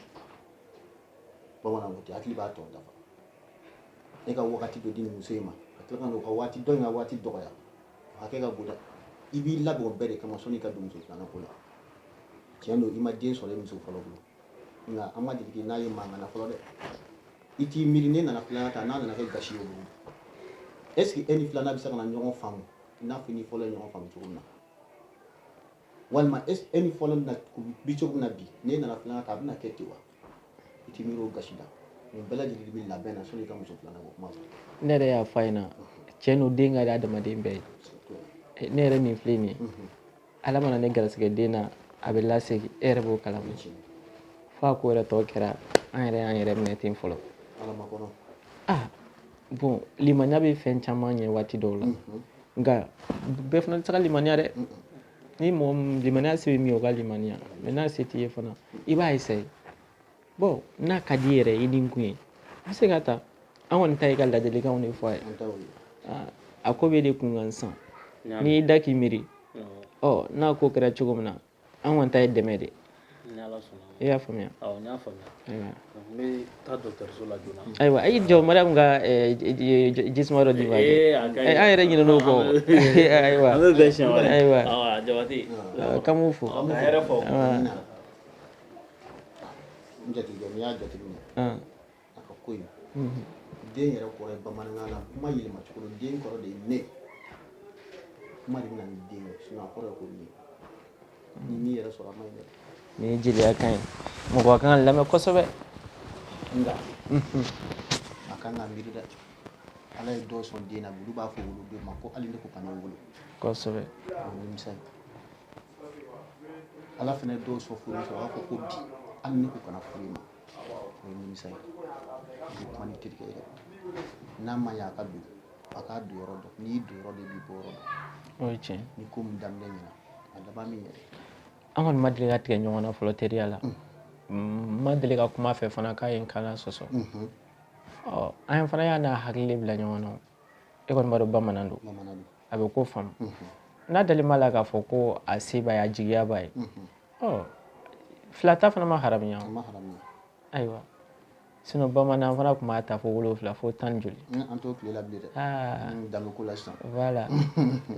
Bamananw ko ten, hakili b'a tɔ dafa. E ka wagati dɔ di nin muso in ma, ka tila ka n'o ka waati dɔ in ka waati dɔgɔya, o hakɛ ka bon dɛ. I b'i labɛn o bɛɛ de kama sɔnni i ka don muso filanan ko la. Tiɲɛ don, i ma den sɔrɔ i muso fɔlɔ bolo, nka an ma deli k'i n'a ye mankan na fɔlɔ dɛ. I t'i miiri ne nana filanan ta, n'a nana kɛ gasi ye o bolo, est ce que e ni filanan bɛ se ka na ɲɔgɔn faamu i n'a fɔ i ni fɔlɔ ye ɲɔgɔn faamu cogo min na? Walima est ce que e ni fɔlɔ bɛna bi cogo min na bi, n'e nana filanan ta, a bɛna kɛ ten wa? I t'i miiri o gasi la. Nin bɛɛ lajɛlen bɛ labɛn na sɔnni i ka muso filanan ko kuma fɔ. Ne yɛrɛ y'a fɔ a ɲɛna, tiɲɛ don, den ka di adamaden bɛɛ ye. Ne yɛrɛ min filɛ nin ye, Ala mana ne garisɛgɛ den na, a bɛ lasegin, e yɛrɛ b'o kalama. Fo a ko yɛrɛ tɔ kɛra, an yɛrɛ y'an yɛrɛ minɛ ten fɔlɔ. Ah bon, limaniya bɛ fɛn caman ɲɛ waati dɔw la, nka bɛɛ fana tɛ se ka limaniya dɛ. Ni mɔgɔ min limaniya se bɛ min ye, o ka limaniya, mais n'a se t'i ye fana, i b'a essayer. Bon, n'a ka di i yɛrɛ i ni kun ye, i bɛ se ka ta. An kɔni ta ye ka ladilikanw de fɔ a ye. A ko b'e de kun kan sisan, n'i y'i da k'i miiri, ɔ n'a ko kɛra cogo min na, an kɔni ta ye dɛmɛ de. I y'a faamuya? Awɔ, n y'a faamuya. Ayiwa, n bɛ taa dɔgɔtɔrɔso la joona. Ayiwa, a y'i jɔ, Mariam ka jisuma dɔ d'i ma. An yɛrɛ ɲinɛn'o kɔ. Ayiwa, an bɛ bɛn siɲɛ wɛrɛ. Ayiwa, awa Jabate, k'an b'u fo. Ka hɛrɛ fɔ. N jatigikɛ, n'i y'a jateminɛ, a ka ko in, den yɛrɛ kɔrɔ ye bamanankan na, kuma yɛlɛma cogo don. Den kɔrɔ de ye ne. Kuma de bɛ na ni den ye, sinon a kɔrɔ ye ko ne. Ni min yɛrɛ sɔrɔ, a ma ɲi dɛ. Nin ye jeliya kan ye, mɔgɔ kan ka lamɛn kosɛbɛ. Nka a kan ka miiri dɛ. Ala ye dɔw sɔn den na, olu b'a fɔ olu den ma ko hali ne ko ka ne wolo. O ye nimisa ye. Ala fana ye dɔw sɔn furu sɔrɔ, a b'a fɔ ko bi hali ne ko kana furu i ma. O ye nimisa ye. I bɛ kuma ni terikɛ ye dɛ. N'a ma ɲɛ, a ka don, a k'a don yɔrɔ dɔn. N'i y'i don yɔrɔ dɔn, i b'i bɔ yɔrɔ dɔn. O ye tiɲɛ. Ni ko min daminɛ ɲɛna, a laban min yɛrɛ. An kɔni ma deli ka tigɛ ɲɔgɔn na fɔlɔ teriya la. N ma deli ka kuma fɛ fana k'a ye n kana sɔsɔ. Ɔ, an fana y'a n'a hakili bila ɲɔgɔn na. E kɔni b'a dɔn, bamanan don, a bɛ ko faamu. N'a dalen b'a la k'a fɔ ko a se b'a ye, a jigiya b'a ye, ɔ fila ta fana ma haramuya. Ayiwa, sinon bamanan fana tun b'a ta fo 7, fo 10 ni joli. An t'o tile la bilen dɛ, danbe ko la sisan. Voilà,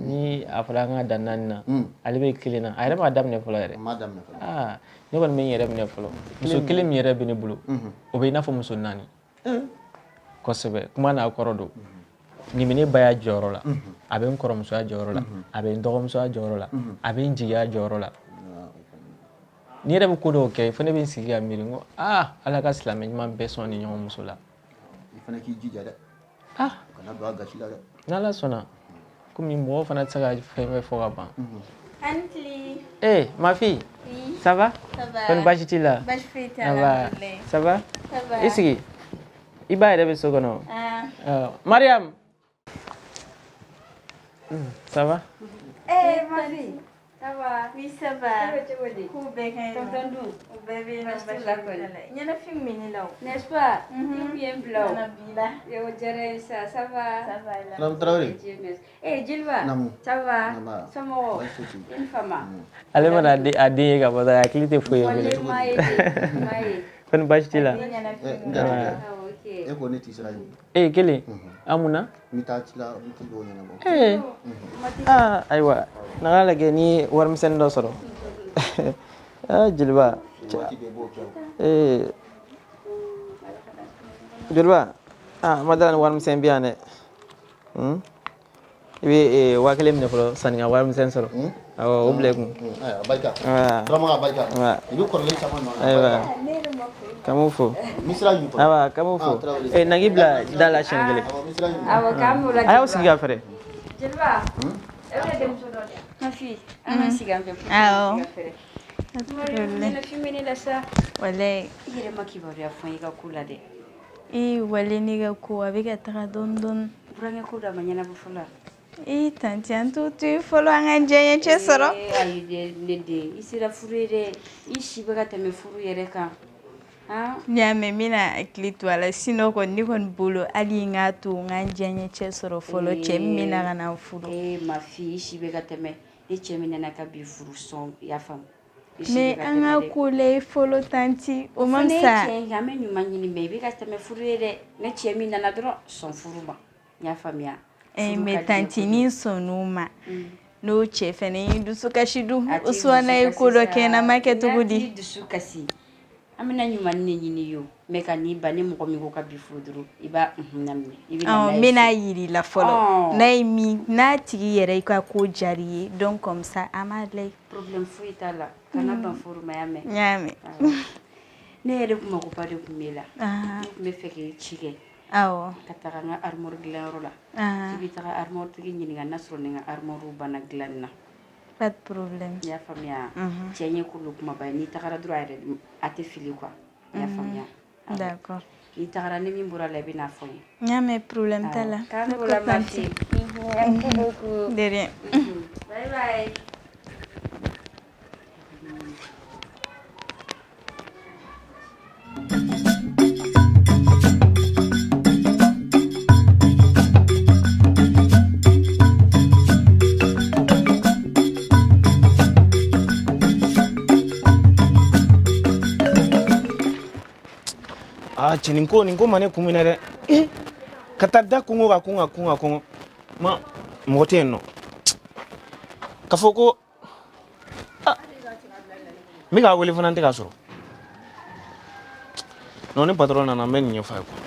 ni a fɔra an ka dan 4 na, ale bɛ kelen na, a yɛrɛ m'a daminɛ fɔlɔ yɛrɛ. Aa, ne kɔni bɛ n yɛrɛ minɛ fɔlɔ. Muso kelen min yɛrɛ bɛ ne bolo, o bɛ i n'a fɔ muso 4. Kosɛbɛ, kuma n'a kɔrɔ don. Nin bɛ ne baya jɔyɔrɔ la, a bɛ n kɔrɔmusoya jɔyɔrɔ la, a bɛ n dɔgɔmusoya jɔyɔrɔ la, a bɛ n jigiya jɔyɔrɔ la. Ni yɛrɛ bɛ ko dɔw kɛ, fo ne bɛ n sigi ka miiri, n ko aa, Ala ka silamɛ ɲuman bɛɛ sɔn ni ɲɔgɔn muso la. I fana k'i jija dɛ. Kana don a gasi la dɛ. N'Ala sɔnna, komi mɔgɔ fana tɛ se ka fɛn bɛɛ fɔ ka ban. An tile. Eh, ma fille. Oui. Ça va? Ça va. Kɔni baasi t'i la? Baasi foyi t'a Ça la, va. alhamdulilayi. Ça va? Ça va. I sigi. I ba yɛrɛ bɛ so kɔnɔ. Ah. Mariam. Ça va? Eh, ma fille. Ça va? Oui, ça va. E bɛ cogo di? K'u bɛɛ ka ɲi nɔ. Tonton dun? U bɛɛ bɛ yen nɔ, Baasi t'u baasi la foyi kɔni? t'a la. Ɲɛnafin bɛ ne la o. N'est-ce pas? Mhm. I kun ye n bila o. Nana b'i la. O diyara n ye sa, ça va? Ça va la. Madame Traoré. Dieu merci. Eh Jeliba. Naamu. Ça va? Naba. Somɔgɔw? Baasi foyi tɛ I ni fama. Ale mana a den ye ka bɔ dɔrɔn a hakili tɛ foyi ye Wale bilen. ma ye de, ma ye. Kɔni baasi t'i la? Yen. N jatigɛ. Ah, ok. E ko ne t'i sira ɲini. Ee kelen, an mun na? N bɛ taa ci la, n bɛ ci dɔw ɲɛnabɔ. Ee aa ayiwa, n'an k'a lajɛ n'i ye warimisɛnnin dɔ sɔrɔ. Aa jeliba. Waati bɛɛ i b'o kɛ o. Ee jeliba, aa ma dala ni warimisɛn bɛ yan dɛ. I bɛ 5000 minɛ fɔlɔ sanni ka warimisɛn sɔrɔ. Awɔ, o bila i kun. Ayiwa, a barika. Voilà. Turamagan, a barika. Voilà. I bɛ kɔrɔlen caman nɔ na. Ayiwa. K'an b'o fo. N bɛ sira ɲini fɔlɔ. Ayiwa, k'an b'o fo. Ah, Traoré. Ee na k'i bila da la siɲɛ kelen. Awɔ, n bɛ sira ɲini. Awɔ, k'an b'o la A y'aw sigi ka fɛrɛ. Jeliba, e bɛ denmuso dɔ di yan. Ma fille, an ka sigi an fɛ pour que Awɔ. an ka sigi ka fɛrɛ. Ɲɛnafin bɛ ne la sa. Walayi. I yɛrɛ ma kibaruya fɔ n ye i ka ko la dɛ. Ee wale ne ka ko a bɛ ka taga dɔɔni dɔɔni. Burankɛ ko dɔ a ma ɲɛnabɔ fɔlɔ. Ee tantie an t'o to yen fɔlɔ an ka diyaɲɛ cɛ sɔrɔ. Ee ayi dɛ ne den, i sera furu ye dɛ. I si bɛ ka tɛmɛ furu yɛrɛ kan. Han? N y'a mɛn n bɛna hakili to a la sinon kɔni ne kɔni bolo hali n k'a to n ka n diyaɲɛ cɛ sɔrɔ fɔlɔ cɛ min bɛ na ka na n furu. Ee ma fille, i si bɛ ka tɛmɛ. Ni cɛ min nana ka b'i furu sɔn, i y'a faamu. I si Mais bɛ ka an tɛmɛ ka dɛ. ko lajɛ fɔlɔ tantie o ma Fana ye fisa. tiɲɛ ye, an bɛ ɲuman ɲini mais i bɛ ka tɛmɛ furu ye dɛ. Ni cɛ min nana dɔrɔn sɔn furu ma. I y'a faamuya. Eh, Furu mais ka di tantie kojugu. ni n sɔnn'o ma n'o cɛ fɛnɛ y'i dusu kasi dun A t'i o suwana ye dusu ko dɔ kasi kɛ n na n m'a kɛ sa. cogo N'a di. t'i dusu kasi. An bɛna ɲuman de ɲini yo. Mais ka n'i ban ni mɔgɔ min ko ka bi furu dɔrɔn i b'a unhun laminɛ. I bɛ na Ɔ n'a n ye bɛna so. yir'i la fɔlɔ Ɔn. n'a ye min n'a tigi yɛrɛ i ka ko diyar'i ye donc comme ça an b'a lajɛ. Problème foyi t'a la. Kana ban furu ma, y'a mɛn. N y'a mɛn. Awɔ. Ne yɛrɛ kun magoba de tun b'e la. Ah. Ne tun bɛ fɛ k'e ci kɛ. Awɔ. Ka taga n ka armoire dilanyɔrɔ la. Ah. K'i bɛ taga armoire tigi ɲininka n'a sɔrɔ ni n ka armoire banna dilanni na. Pas de problème. I y'a faamuya? Mhm. Cɛ in ye kolo kumaba ye. N'i tagara dɔrɔn a yɛrɛ a tɛ fili quoi. I y'a Mhm. faamuya? Awɔ. D'accord. N'i tagara ni min bɔra la i bɛ n'a fɔ n ye. N y'a mɛn problème t'a la. Awɔ. K'an b'o la D'accord ma tantie. fille. Merci beaucoup. De rien. Bye bye. Aa cɛ nin ko nin ko ma ne kun minɛ dɛ. Eh, ka taa da kɔngɔ ka kɔngɔ ka kɔngɔ ka kɔngɔ ma mɔgɔ tɛ yen nɔ ka fɔ ko ah, n bɛ k'a wele fana n tɛ k'a sɔrɔ non ni patron nana n bɛ nin ɲɛfɔ a ye quoi.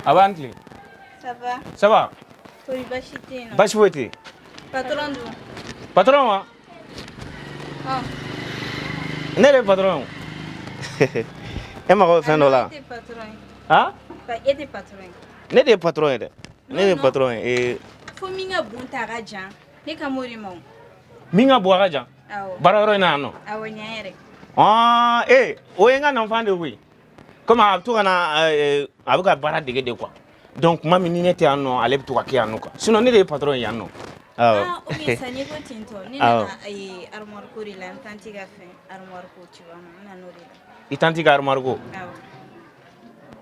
A b'an tilen. Ça va? Ça va? Kɔri baasi tɛ yen nɔ? Baasi foyi tɛ yen. Patron dun? Patron wa? Ɔn. Ne de ye patron ye o. E mago bɛ fɛn dɔ la? E tɛ patron ye. Han? E tɛ patron ye. Ne de ye patron ye dɛ. Ne de ye patron ye. Ee, Fo min ka bon ta a ka jan ne ka m'o de ma o. min ka bon a ka jan. Awɔ. Baarayɔrɔ in na yan nɔ. Awɔ ɲan yɛrɛ. Ah, ee, o ye n ka nanfan de ye koyi. Komi a bɛ to ka na a bɛ ka baara dege de quoi. Donc tuma min ni ne tɛ yan nɔ, ale bɛ to ka kɛ yan nɔ quoi. Sinon ne de ye patron ye yan nɔ. Awɔ. Ah, ok sa n'i ko ten tɔ ne Awɔ. nana armoire ko de la n tantie ka fɛn armoire ko tu vois n nana o de la. I tantie ka armoire ko. Awɔ.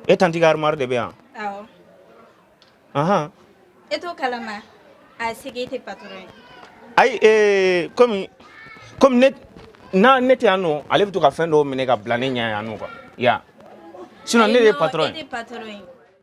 E tantie ka armoire de bɛ yan. Awɔ. Ahan. E t'o kalama a c'est que e tɛ patron ye. Ayi ee komi ne na ne tɛ yan nɔ, ale bɛ to ka fɛn dɔw minɛ ka bila ne ɲɛ yan nɔ quoi. Ya. Sinon ne de ye Ayi, non, patron E ye. tɛ patron ye.